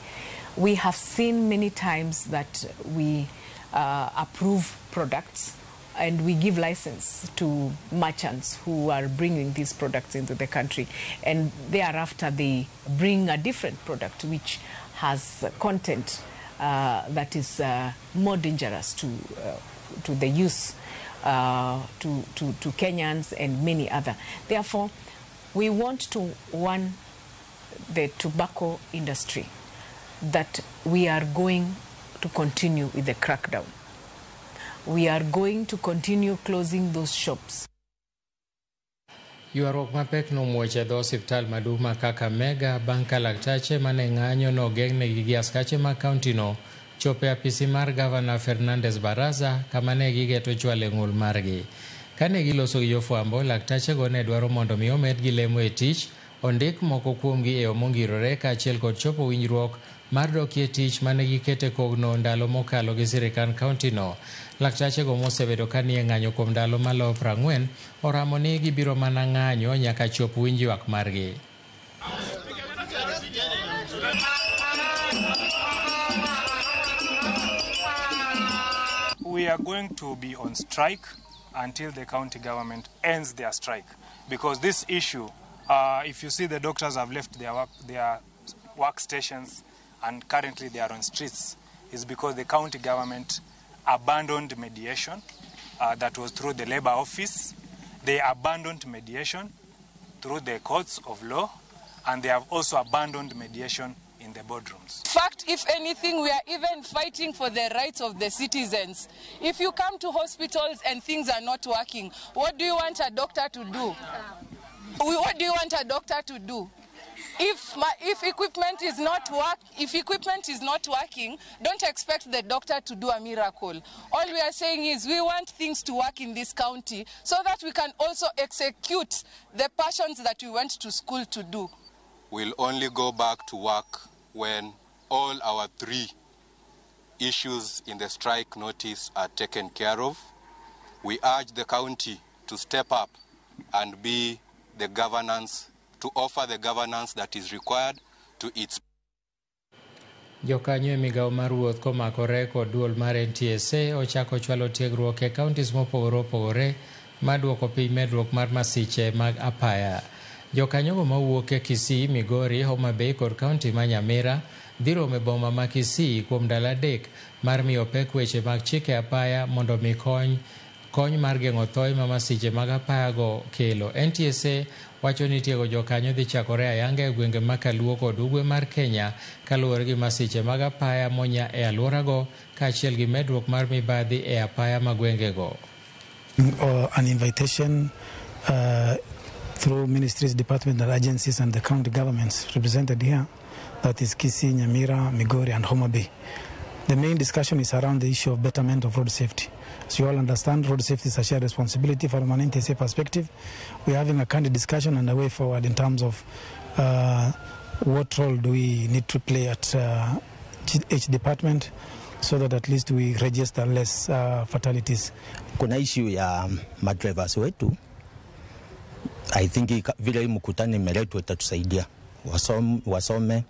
We have seen many times that we approve products and we give license to merchants who are bringing these products into the country, and thereafter they bring a different product which has content that is more dangerous to the use, to Kenyans and many other. Therefore, we want to warn the tobacco industry that we are going to continue with the crackdown. We are going to continue closing those shops. Ywaruok mapek nomuoch e dho osiptal maduong' ma Kakamega bang' ka laktache mane ng'anyo nogeng'negi gi askache mag kauntino chopo e apisi mar gavana Fernandes Baraza kama ne gigeto chwale ng'ul margi. Kane giloso gi jofwambo, laktachego ne dwaro mondo mi omedgi lemo e tich, ondik moko kuomgi e yo mongirore kaachiel kod chopo winjruok mar dokie tich mane gikete kogno ndalo mokalo gi sirikand kauntino. Laktachego mosebedo ka nie ng'anyo kuom ndalo maloyo 40 oramo ni gibiro mana ng'anyo nyaka chop winj ywak margi. We are going to be on strike until the county government ends their strike, because this issue, if you see, the doctors have left their workstations and currently they are on streets, is because the county government abandoned mediation that was through the labor office. They abandoned mediation through the courts of law, and they have also abandoned mediation in the boardrooms. In fact, if anything, we are even fighting for the rights of the citizens. If you come to hospitals and things are not working, what do you want a doctor to do? What do you want a doctor to do? If equipment is not working, don't expect the doctor to do a miracle. All we are saying is we want things to work in this county so that we can also execute the passions that we went to school to do. We'll only go back to work when all our three issues in the strike notice are taken care of. We urge the county to step up and be the governance, to offer the governance that is required to its. Jokanyo e migawo mar wuoth komakore kod duol mar NTSA ochako chwalo tiegruok e counties mopogore opogore maduoko piny medruok mar masiche mag apaya. Jokanyogo mawuok e Kisii, Migori, Homa Bay kod kaunti ma Nyamira dhi romo e boma ma Kisii kuom ndalo 3 mar miyo pek weche mag chike apaya mondo mi kony mar geng'o thoe ma masiche mag apaya go kelo. NTSA wacho ni tiego jokanyo dhi chakore ayanga e gwenge ma Kaluo kod ugwe mar Kenya kaluwore gi masiche mag apaya monya e alworago kaachiel gi medruok mar mibadhi e apaya ma gwengego. An invitation through ministries, departments and agencies and the county governments represented here, that is Kisii, Nyamira, Migori and Homa Bay. The main discussion is around the issue of betterment of road safety. As you all understand, road safety is a shared responsibility. From an NTSA perspective, we're having a candid discussion and a way forward in terms of what role do we need to play at each department so that at least we register less fatalities. Kuna issue ya madrivers wetu. I think vile hii mkutano imeletwa itatusaidia wasome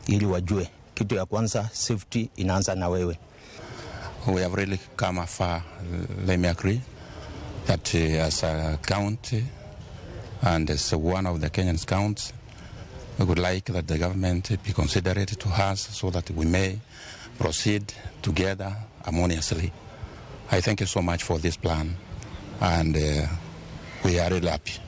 ili wajue. Kitu ya kwanza, safety inaanza na wewe. We have really come far, let me agree, that as a county and as one of the Kenyan counties, we would like that the government be considerate to us so that we may proceed together harmoniously. I thank you so much for this plan, and we are really happy.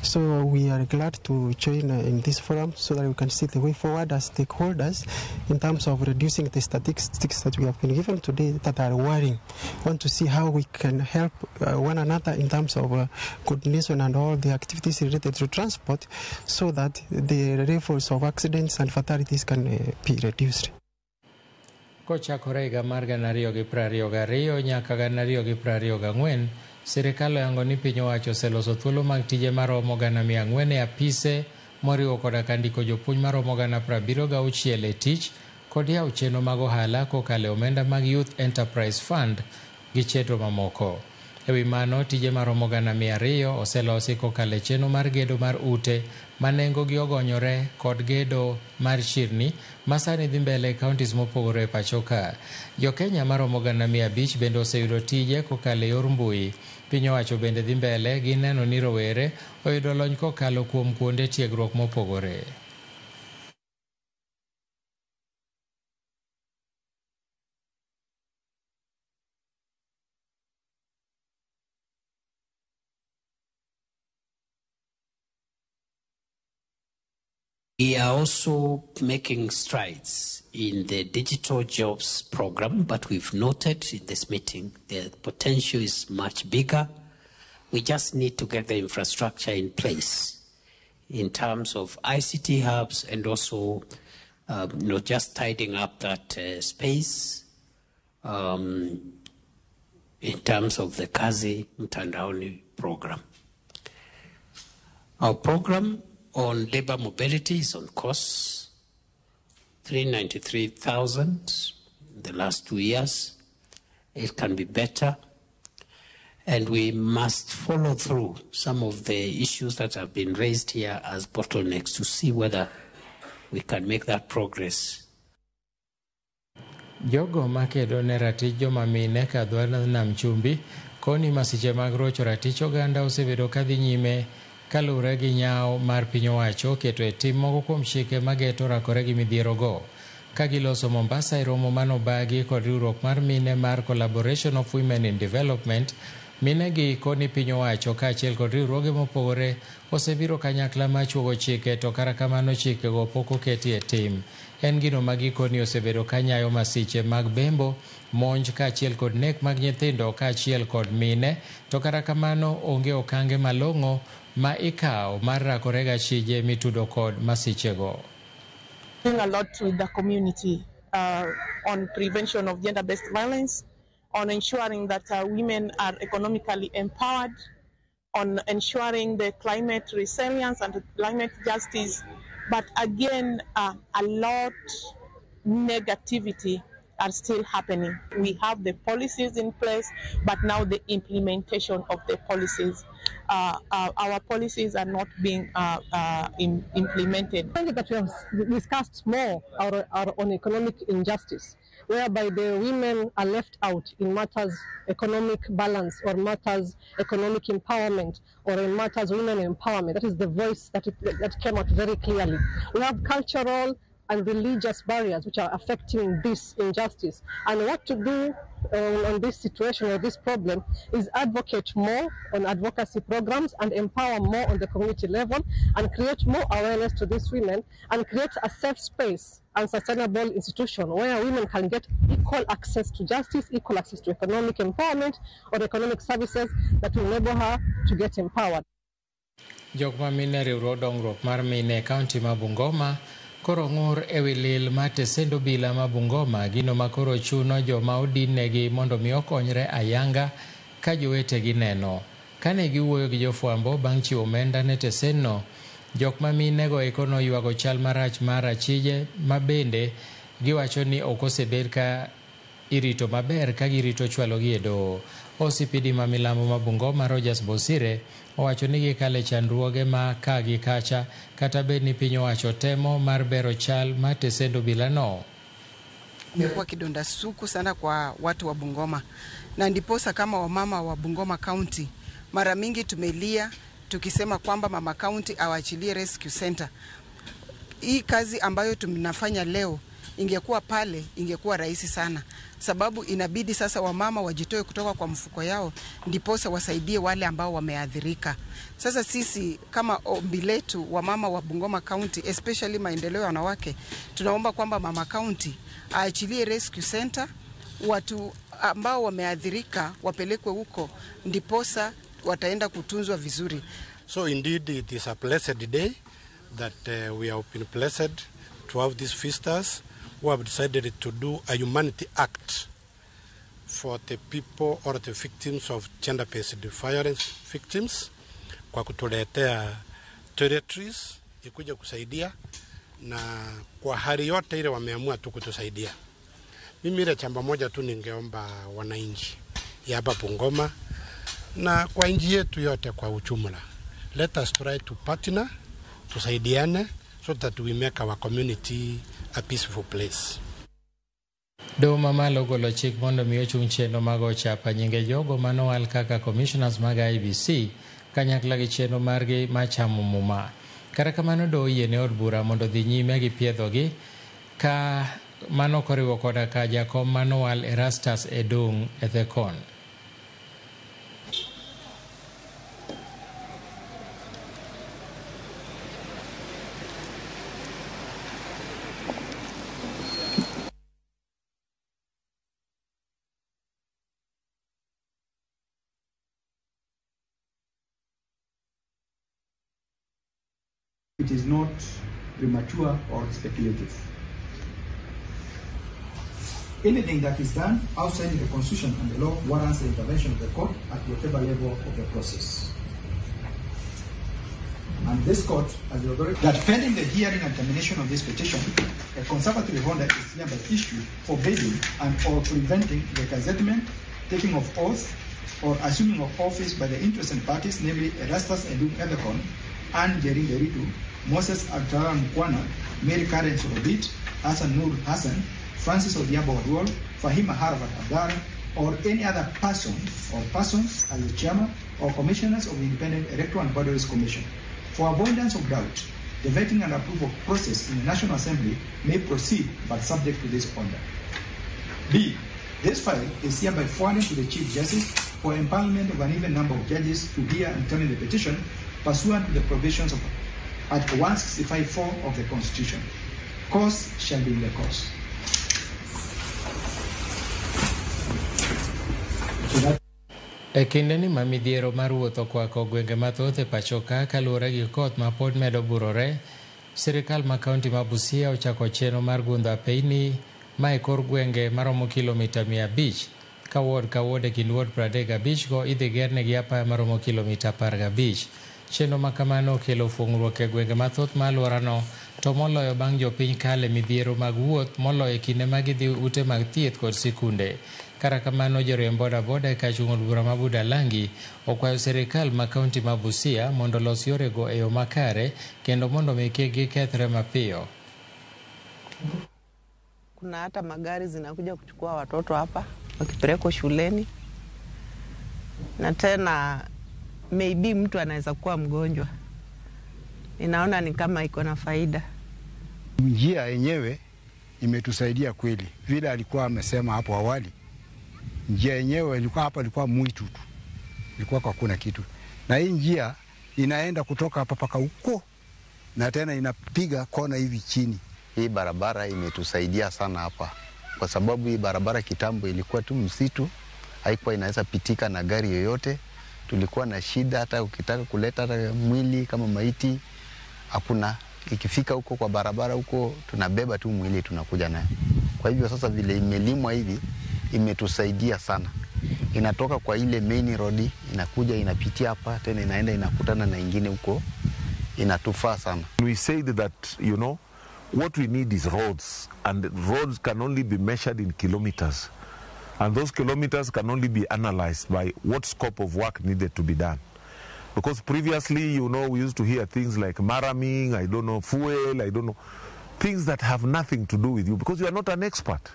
So we are glad to join in this forum so that we can see the way forward as stakeholders in terms of reducing the statistics that we have been given today that are worrying. We want to see how we can help one another in terms of coordination and all the activities related to transport so that the levels of accidents and fatalities can be reduced. Kochakore higa mar 2022 nyaka 2024, sirikal oyango ni piny owacho oseloso thuolo mag tije maromo 400 e apise moriwo koda ka ndiko jopuonj maromo 76 e tich kod yawo chenro mag ohala kokalo e omenda mag Youth Enterprise Fund gi chenro mamoko. E wi mano, tije maromo 200,000 oselosi kokalo e chenro mar gedo mar ute ma nengogi ogonyore kod gedo mar chirni ma sani dhi mbele e counties mopogore e pacho ka. Jo-Kenya maromo 500,000 bende oseyudo tije kokalo e yor mbui. Piny owacho bende dhi mbele gi neno ni rowere oyudo lony kokalo kuom kuonde tiegruok mopogore. We are also making strides in the digital jobs program, but we've noted in this meeting the potential is much bigger. We just need to get the infrastructure in place in terms of ICT hubs and also just tidying up that space in terms of the Kazi Mtandaoni program. Our program on labor mobility is on course, 393,000 in the last 2 years. It can be better. And we must follow through some of the issues that have been raised here as bottlenecks to see whether we can make that progress. Jogo makedo ne ratich joma mine kadho nam chumbi koni masiche mag rocho ratich oganda osebedo kadhi nyime kaluwore gi nyawo mar piny owacho keto e tim moko kuom chike mageto rakore gi midhierogo. Ka giloso Mombasa e romo manobagi kod riwruok mar mine mar Collaboration of Women in Development, mine gi koni piny owacho kaachiel kod riwruoge mopogore osebiro kanyakla mar chuogo chike to kata kamano chikego pok oketi e tim. En gino ma gikoni osebedo kanyayo masiche mag bembo, monj kaachiel kod nek mag nyithindo kaachiel kod mine, to kata kamano onge okange malong'o ma ikawo mar rakore gachije mitudo kod masichego. Doing a lot with the community on prevention of gender-based violence, on ensuring that women are economically empowered, on ensuring the climate resilience and climate justice. But again, a lot negativity are still happening. We have the policies in place, but now the implementation of the policies. Our policies are not being implemented. I think that we have discussed more are on economic injustice, whereby the women are left out in matters economic balance or matters economic empowerment or in matters women empowerment. That is the voice that came out very clearly. We have cultural and religious barriers which are affecting this injustice. And what to do on this situation or this problem is advocate more on advocacy programs and empower more on the community level and create more awareness to these women and create a safe space and sustainable institution where women can get equal access to justice, equal access to economic empowerment or economic services that will enable her to get empowered. Jok ma mine riwruok dongruok mar mine e kaunti ma Bungoma koro ng'ur ewi lil mar tesend obila ma Bungoma, gino ma koro chuno joma odinnegi mondo mi okonyre ayanga ka jowetegi neno. Kane giwuoyo gi jofwambo bang' chiwo omenda ne tesenno, jok ma minego eko noywago chal marach mar achije ma bende giwacho ni ok osebed ka irito maber ka girito chwalogi e doho. OCPD ma milambo ma Bungoma Rogers Bosire owacho ni gikale chandruoge ma ka gi kacha kata bed ni piny owacho temo mar bero chal mar tesend obilano. Imekuwa kidonda suku sana kwa watu wa Bungoma, na ndiposa kama wamama wa Bungoma County mara mingi tumelia tukisema kwamba mama county awaachilie rescue center. Hii kazi ambayo tunafanya leo ingekuwa pale ingekuwa rahisi sana, sababu inabidi sasa wamama wajitoe kutoka kwa mfuko yao ndiposa wasaidie wale ambao wameathirika. Sasa sisi kama ombi letu wamama wa Bungoma County, especially maendeleo ya wanawake, tunaomba kwamba mama county aachilie rescue center, watu ambao wameathirika wapelekwe huko ndiposa wataenda kutunzwa vizuri. So indeed it is a blessed day that we have been blessed to have these visitors who have decided to do a humanity act for the people or the victims of gender-based violence victims, kwa kutuletea toiletries ikuja kusaidia, na kwa hali yote ile wameamua tu kutusaidia. Mimi ile chamba moja tu ningeomba wananchi ya hapa Bungoma Na kwa nchi yetu yote kwa ujumla, let us try to partner, tusaidiane so that we make our community a peaceful place. Doho mamalo ogolo chik mondo mi ochung chenro mag ochapa nyinge jogo manowal kaka commissioners mag IEBC kanyakla gi chenro margi mar chamo muma. Kata kamano doho oyiene od bura mondo odhi nyime gi piedhogi ka mano koriwo koda ka jakom manowal Erastus Edung Ethekon. It is not premature or speculative. Anything that is done outside the Constitution and the law warrants the intervention of the court at whatever level of the process. And this court has the authority that pending the hearing and termination of this petition, a conservatory order is hereby issued forbidding and or preventing the gazettement, taking of oath, or assuming of office by the interested parties, namely Erastus Edung Ethekon, Anne Njeri Nderitu, Moses Abdallah Mukwana, Mary Karen Sorobit, Hassan Nur Hassan, Francis Odhiambo Oduol, Fahima Harvat Abdallah, or any other person or persons as the chairman or commissioners of the Independent Electoral and Boundaries Commission. For avoidance of doubt, the vetting and approval process in the National Assembly may proceed but subject to this order. B. This file is hereby forwarded to the Chief Justice for empanelment of an even number of judges to hear and determine the petition pursuant to the provisions of Article 165(4) of the Constitution. Cause shall be in the cause. E kindeni ma midhiero mar wuoth okwako gwenge mathoth e pacho ka kaluwore gi koth ma pod medo burore, sirikal ma kaunti ma Busia ochako chenro mar gundho apeyni ma e kor gwenge maromo kilomita 500 ka ward ka ward e kind ward 35 go idhi gerne apaya maromo kilomita 15. Chenro ma kamano okelo fuong'ruok e gwenge mathoth ma alworano, to moloyo bang' jopiny kale midhiero mag wuoth moloyo e kinde ma gidhi ute mag thieth kod sikunde. Kata kamano joriemb bodaboda e kar chung' od bura ma Budalangi okwayo sirikal ma kaunti ma Busia mondo olos yorego e yo makare kendo mondo mi kik gikethre mapiyo. Kuna hata magari zinakuja kuchukua watoto hapa wakipelekwa shuleni, na tena maybe mtu anaweza kuwa mgonjwa. Ninaona ni kama iko na faida. Njia yenyewe imetusaidia kweli, vile alikuwa amesema hapo awali. Njia yenyewe ilikuwa hapa, ilikuwa mwitu tu, ilikuwa hakuna kitu, na hii njia inaenda kutoka hapa paka huko, na tena inapiga kona hivi chini. Hii barabara imetusaidia sana hapa, kwa sababu hii barabara kitambo ilikuwa tu msitu, haikuwa inaweza pitika na gari yoyote. Tulikuwa na shida, hata ukitaka kuleta hata mwili kama maiti hakuna. Ikifika huko kwa barabara huko tunabeba tu mwili tunakuja nayo. Kwa hivyo sasa vile imelimwa hivi imetusaidia sana. Inatoka kwa ile main road inakuja inapitia hapa tena inaenda inakutana na ingine huko, inatufaa sana. We said that, you know, what we need is roads, and roads can only be measured in kilometers. And those kilometers can only be analyzed by what scope of work needed to be done. Because previously, you know, we used to hear things like maraming, I don't know, fuel, I don't know, things that have nothing to do with you because you are not an expert.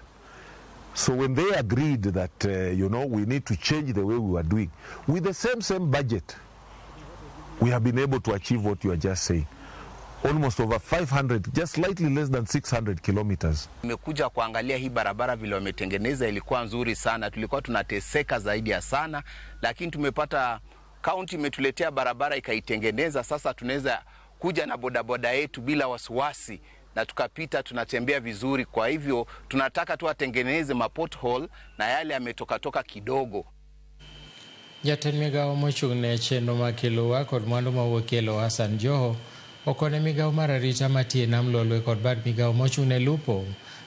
So when they agreed that, you know, we need to change the way we were doing, with the same budget, we have been able to achieve what you are just saying. Almost over 500, just slightly less than 600 kilometers. Nimekuja kuangalia hii barabara vile wametengeneza, ilikuwa nzuri sana. Tulikuwa tunateseka zaidi ya sana, lakini tumepata county imetuletea barabara ikaitengeneza. Sasa tunaweza kuja na bodaboda yetu bila wasiwasi na tukapita, tunatembea vizuri. Kwa hivyo tunataka tu atengeneze ma pothole na yale yametoka toka kidogo. Jatend migawo mochung' ne chenro mag kiluwa kod mwandu mawuok e lowo Hassan Joho okone migawo mar arita matiyo e nam Lolwe kod bad migawo mochung' ne lupo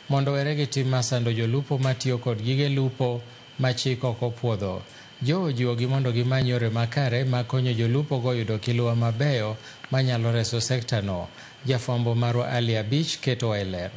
mondo owere gi tim mar sando jolupo matiyo kod gige lupo ma chik ok opuodho. Joho ojiwogi mondo gimany yore makare mag konyo jolupo go yudo kiluwa mabeyo manyalo reso sekta no. Jafwambo marwa Ali Abich keto e ler.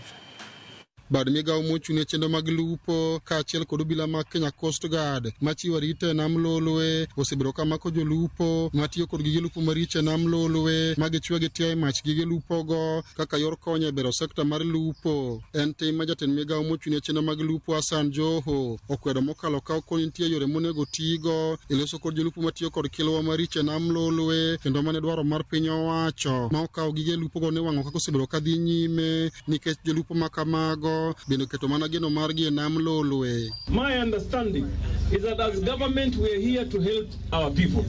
Bad migawo mochung' ne chenro mag lupo kaachiel kod obila mag Kenya Coast Guard machiwo arita e nam Lolwe osebedo ka mako jolupo matiyo kod gige lupo maricho e nam Lolwe ma gichwe gitiyo e mach gige lupogo kaka yor konyo e bero sekta mar lupo. En tim ma jatend migawo mochung' ne chenro mag lupo Hassan Joho okwedo mokalo ka okoni nitie yore monego tigo e loso kod jolupo matiyo kod kilwa maricho e nam Lolwe kendo mane dwaro mar piny owacho ma okawo gige lupogo ne wang'o kaka osebedo ka dhi nyime nikech jolupo ma kamago bende oketo mana geno margi e nam Lolwe. My understanding is that as government we are here to help our people.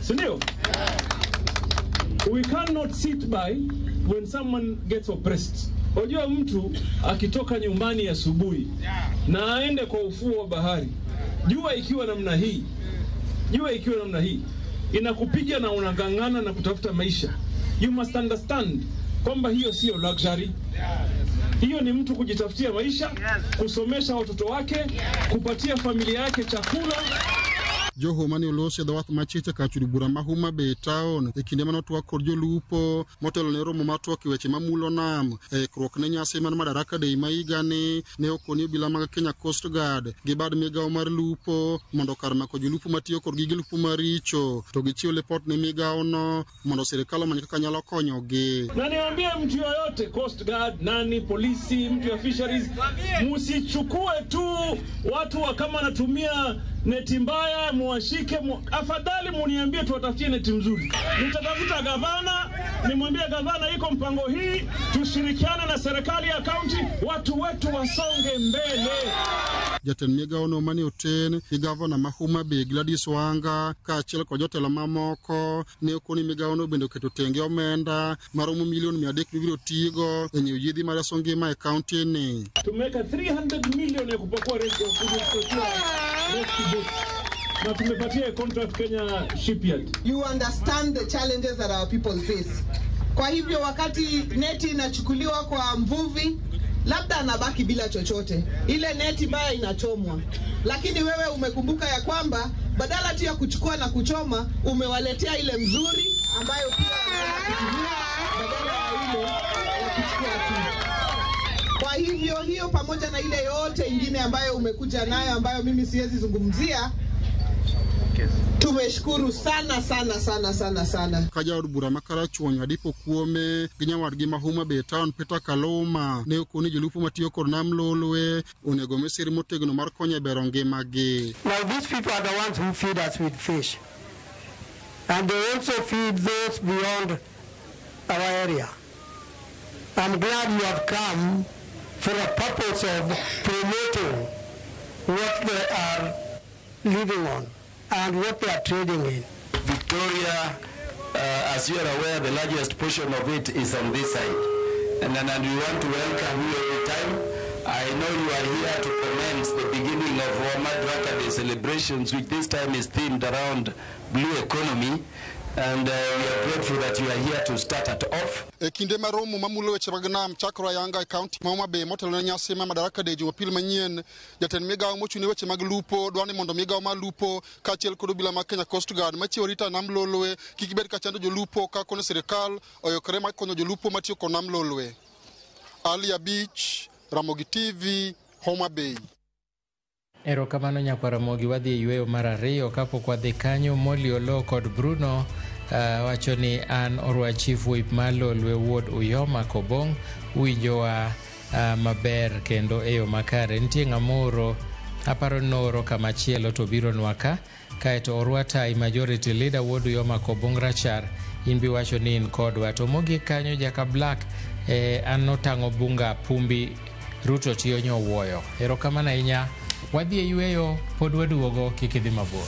Sindio? We cannot sit by when someone gets oppressed. Wajua mtu akitoka nyumbani asubuhi na aende kwa ufuo wa bahari, jua ikiwa namna hii, jua ikiwa namna hii inakupiga na unang'ang'ana na kutafuta maisha. You must understand kwamba hiyo sio luxury. Hiyo ni mtu kujitafutia maisha, kusomesha watoto wake, kupatia familia yake chakula. Joho mane oloso e dho wath machicha kar chudo bura ma Homa Bay town e kinde mane otwak kod jolupo motelo ne romo mar twak e weche mamulo nam e ikruok ne nyasi mar Madaraka Day ma higani ne okoni obila mag Kenya Coast Guard gi bad migawo mar lupo mondo kar mako jolupo matiyo kod gige lupo maricho to gichiw lipot ne migawono mondo sirikal omany kaka nyalo konyogi. Na niambie mtu yoyote, Coast Guard, nani, polisi, mtu ya fisheries, msichukue tu watu wa kama wanatumia neti mbaya muwashike afadhali muniambie tuwatafutie neti mzuri. Nitatafuta gavana, nimwambie gavana iko mpango hii, tushirikiane na serikali ya kaunti, watu wetu wasonge mbele. Jatend migawono mane oten gi gavana ma Homa Bay Gladys Wanga kaachiel kod jotelo mamoko ne okoni migawono bende oketo tenge omenda maromo milion 300 mibiro tigo e nyiewo yiedhi mareso ngima e kaunti ni. Tumeweka 300 milioni ya kupakua rescue boat na tumepatia contract Kenya Shipyard. You understand the challenges that our people face. Kwa hivyo wakati neti inachukuliwa kwa mvuvi, labda anabaki bila chochote, ile neti mbaya inachomwa, lakini wewe umekumbuka ya kwamba badala tu ya kuchukua na kuchoma, umewaletea ile mzuri ambayo pia wanaweza kutumia badala ya ile ya kuchukua tu. Kwa hivyo hiyo pamoja na ile yote ingine ambayo umekuja nayo ambayo mimi siwezi zungumzia, tumeshukuru sana sana sana sana sana. Ka jaod bura ma Karachuonyo Adipo Kuome gi nyawadgi ma Homa Bay town Peter Kaluma ne okoni jolupo matiyo kod nam Lolwe onego mi sir motegno mar konyo e bero ngimagi. Now these people are the ones who feed us with fish, and they also feed those beyond our area. I'm glad you have come for the purpose of promoting what they are living on and what they are trading in. Victoria, as you are aware, the largest portion of it is on this side. And we want to welcome you every time. I know you are here to commence the beginning of our Madaraka Day celebrations, which this time is themed around blue economy. And we are grateful that you are here to start it off. E kinde mar romo mamulo weche mag nam chakore ayanga e kaunti ma Homa Bay motelo ne nyasi mar Madaraka Day Jumapil manyien, jatend migawo mochung' ne weche mag lupo dwaro ni mondo migawo mar lupo kaachiel kod obila mag Kenya Coast Guard machiwo arita e nam Lolwe kik bed ka chando jolupo ka kono sirikal oyokore mar konyo jolupo matiyo kod nam Lolwe. Ali Abich, Ramogi TV, Homa Bay. Erokamano nyakwar Ramogi, wadhi e yweyo mar ariyo. Kapok wadhi kanyo, Molly Oloo kod Bruno wacho ni an Orwa Chief Whip mar Lolwe Wuod Uyoma Kobong winjowa maber kendo e yo makare. Nitie ng'ama aparo nooro kamachielo to bironwa ka kaeto Orwa Tai Majority Leader Wuod Uyoma Kobong Rachar in bi wacho ni in kodwa. To mogik kanyo Jaka Black an notang'o bunga Pumbi Ruto tiyo nyowuoyo. Erokamano ahinya. Wadhi e yweyo, pod waduogo, kik idhi mabor.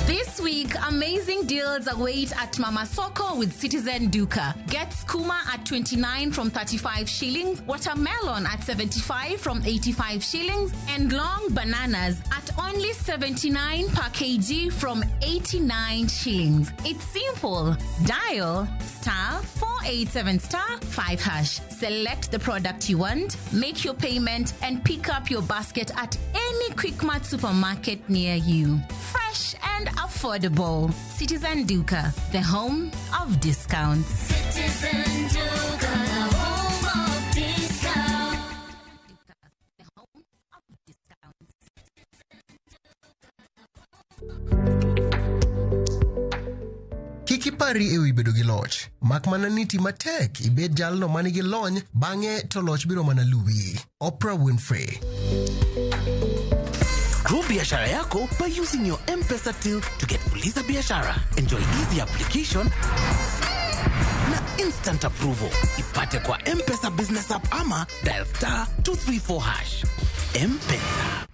This week, amazing deals await at Mama Soko with Citizen Duka. Get skuma at 29 from 35 shillings, watermelon at 75 from 85 shillings, and long bananas at only 79 per kg from 89 shillings. It's simple. Dial star 4 487 star 5 hash. Select the product you want, make your payment, and pick up your basket at any Quickmart supermarket near you. Fresh and affordable. Citizen Duka, the home of discounts. Citizen Duka, the home of discounts. Kik ipari ewi bedo gi loch, mak mana ni ti matek ibed jalno manigi lony, bang'e to loch biro mana luwi. Oprah Winfrey. Grow biashara yako by using your M-Pesa till to get Fuliza Biashara. Enjoy easy application na instant approval. Ipate kwa M-Pesa Business App ama dial star 234 hash. M-Pesa.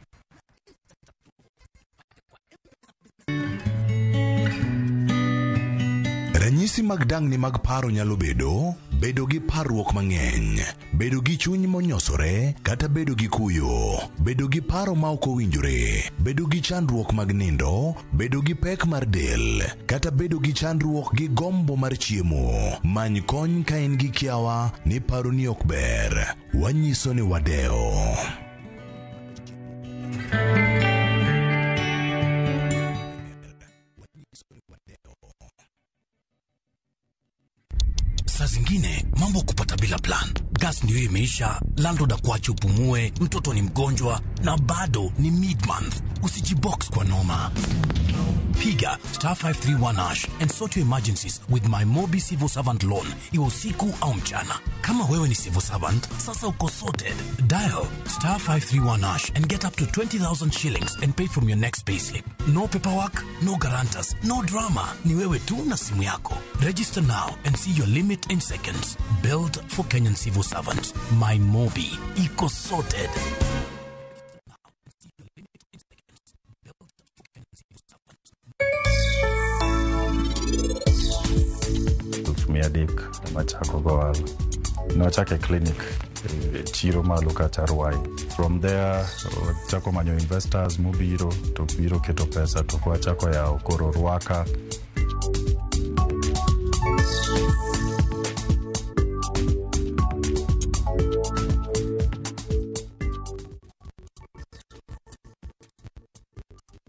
Ranyisi mag dang'ni mag paro nyalo bedo bedo gi parruok mang'eny, bedo gi chuny monyosore kata bedo gi kuyo, bedo gi paro ma ok owinjore, bedo gi chandruok mag nindo, bedo gi pek mar del, kata bedo gi chandruok gi gombo mar chiemo. Many kony ka in gi kiawa ni paroni ok ber. Wanyiso ni wadewo. Saa zingine mambo kupata bila plan. Gas ndio imeisha, landlord akuache upumue, mtoto ni mgonjwa na bado ni mid-month. Usijibox kwa noma. Piga star 531 hash and sort your emergencies with my Mobi Civil Servant Loan, iwe usiku au mchana. Kama wewe ni civil servant, sasa uko sorted. Dial star 531 hash and get up to 20,000 shillings and pay from your next payslip. No paperwork, no guarantors, no drama. Ni wewe tu na simu yako. Register now and see your limit in seconds. Built for Kenyan civil servants. My Mobi. Iko sorted. Miadek machako go ohala. Nwachako e clinic e chiro malo kacha Ruai. From there wachako manyo investors mobiro to biro keto pesa to wachako yawo koro Ruaka.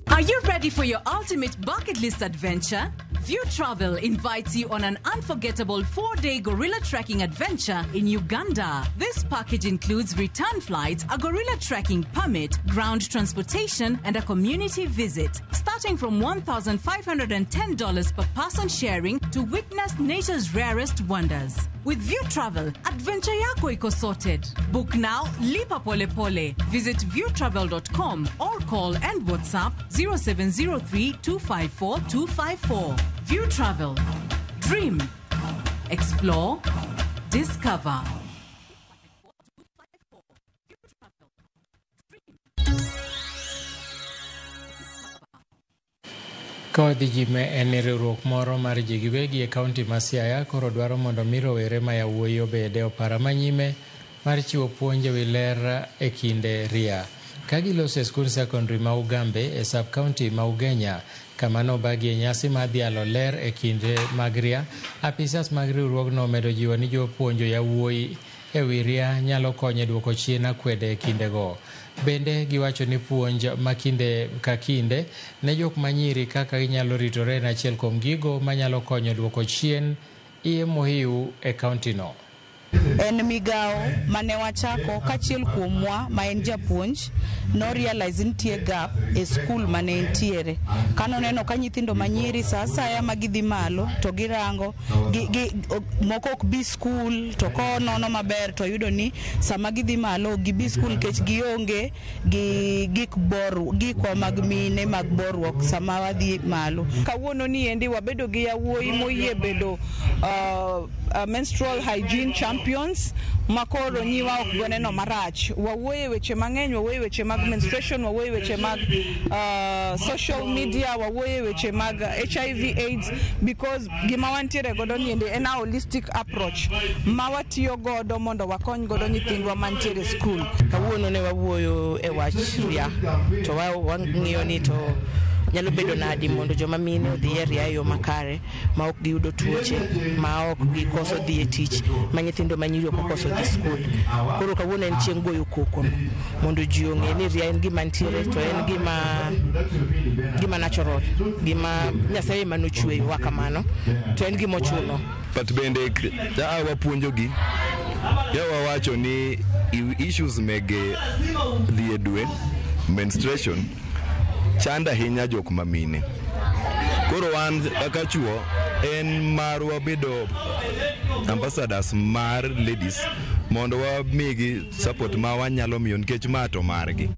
Are you ready for your ultimate bucket list adventure? View Travel invites you on an unforgettable 4-day gorilla trekking adventure in Uganda. This package includes return flights, a gorilla trekking permit, ground transportation, and a community visit. Starting from $1,510 per person sharing to witness nature's rarest wonders. With View Travel, adventure yako iko sorted. Book now, lipa pole pole. Visit viewtravel.com or call and WhatsApp 0703 254 254. View Travel. Dream. Explore. Discover. Ka wadhi nyime en ni riwruok moro mar ji giwegi e kaunti ma Siaya koro dwaro mondo mi rowere ma yawuoyi obed e opara manyime mar chiwo puonj e wi ler e kinde ria. Ka giloso e skund sekondari ma Ugambe e sub kaunti ma Ugenya kama nobagi e nyasi mar dhialo ler e kinde mag ria, apisas mag riwruogno omedo jiwo ni jopuonjo yawuoyi e wi ria nyalo konyo e duoko chien akwede e kindego. Bende giwacho ni puonj ma kinde ka kinde ne jok manyiri kaka ginyalo ritore en achiel kuom gigo manyalo konyo duoko chien iye mohiu e kauntino. En migawo mane wachako kachiel kuomwa ma en japuonj no realize nitie gap e skul mane entiere. Kanoneno ka nyithindo manyiri sa asaya ma gidhi malo to girango moko ok bi skul, to konono maber to yudo ni sama gidhi malo ok gibi skul nikech gionge gi gikwa mag mine mag boruok sama wadhi malo. Kawuono ni endi wabedo gi yawuoyi moyie bedo menstrual hygiene champions makoro nyiwa ok goneno marach. Wawuoye weche mang'eny, wawuoye weche mag menstruation, wawuoye weche mag social media, wawuoye weche mag HIV AIDS, because gima wantiere godo ni endi en a holistic approach ma watiyo godo mondo wakony godo nyithindwa mantiere skul. Kawuono ne wawuoyo e wach ria to wang'iyo ni to Nyalo bedo nadi mondo joma mine odhi e ria e yo makare ma ok giyudo tuoche, ma ok gikoso dhi e tich, ma nyithindo manyiri ok okoso dhi skul. Koro kawuono en chieng' goyo koko no mondo ji ong'e ni ria en gima ntiere to en gima natural, gima Nyasaye ema nochweyowa kamano, to en gima ochuno. But bende ka wapuonjogi ya wawacho ni issues mege dhi e dwe, menstruation, chando ahinya jok mamine. Koro wan kaka chuo en marwa bedo ambassadors mar ladies mondo wamigi support ma wanyalo miyo nikech ma to margi.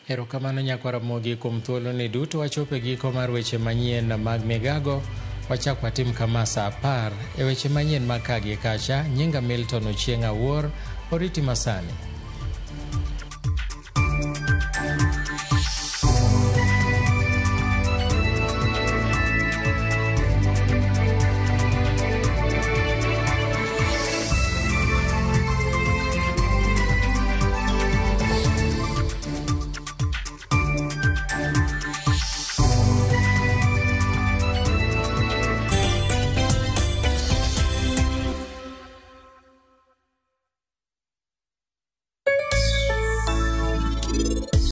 Erokamano nyakwar Ramogi kuom thuoloni duto. Wachopo e giko mar weche manyien mag Migago. Wachak watim kama saa 10 e weche manyien mag ka gi kacha. Nyinga Milton Ochieng' Awuor, oriti masani.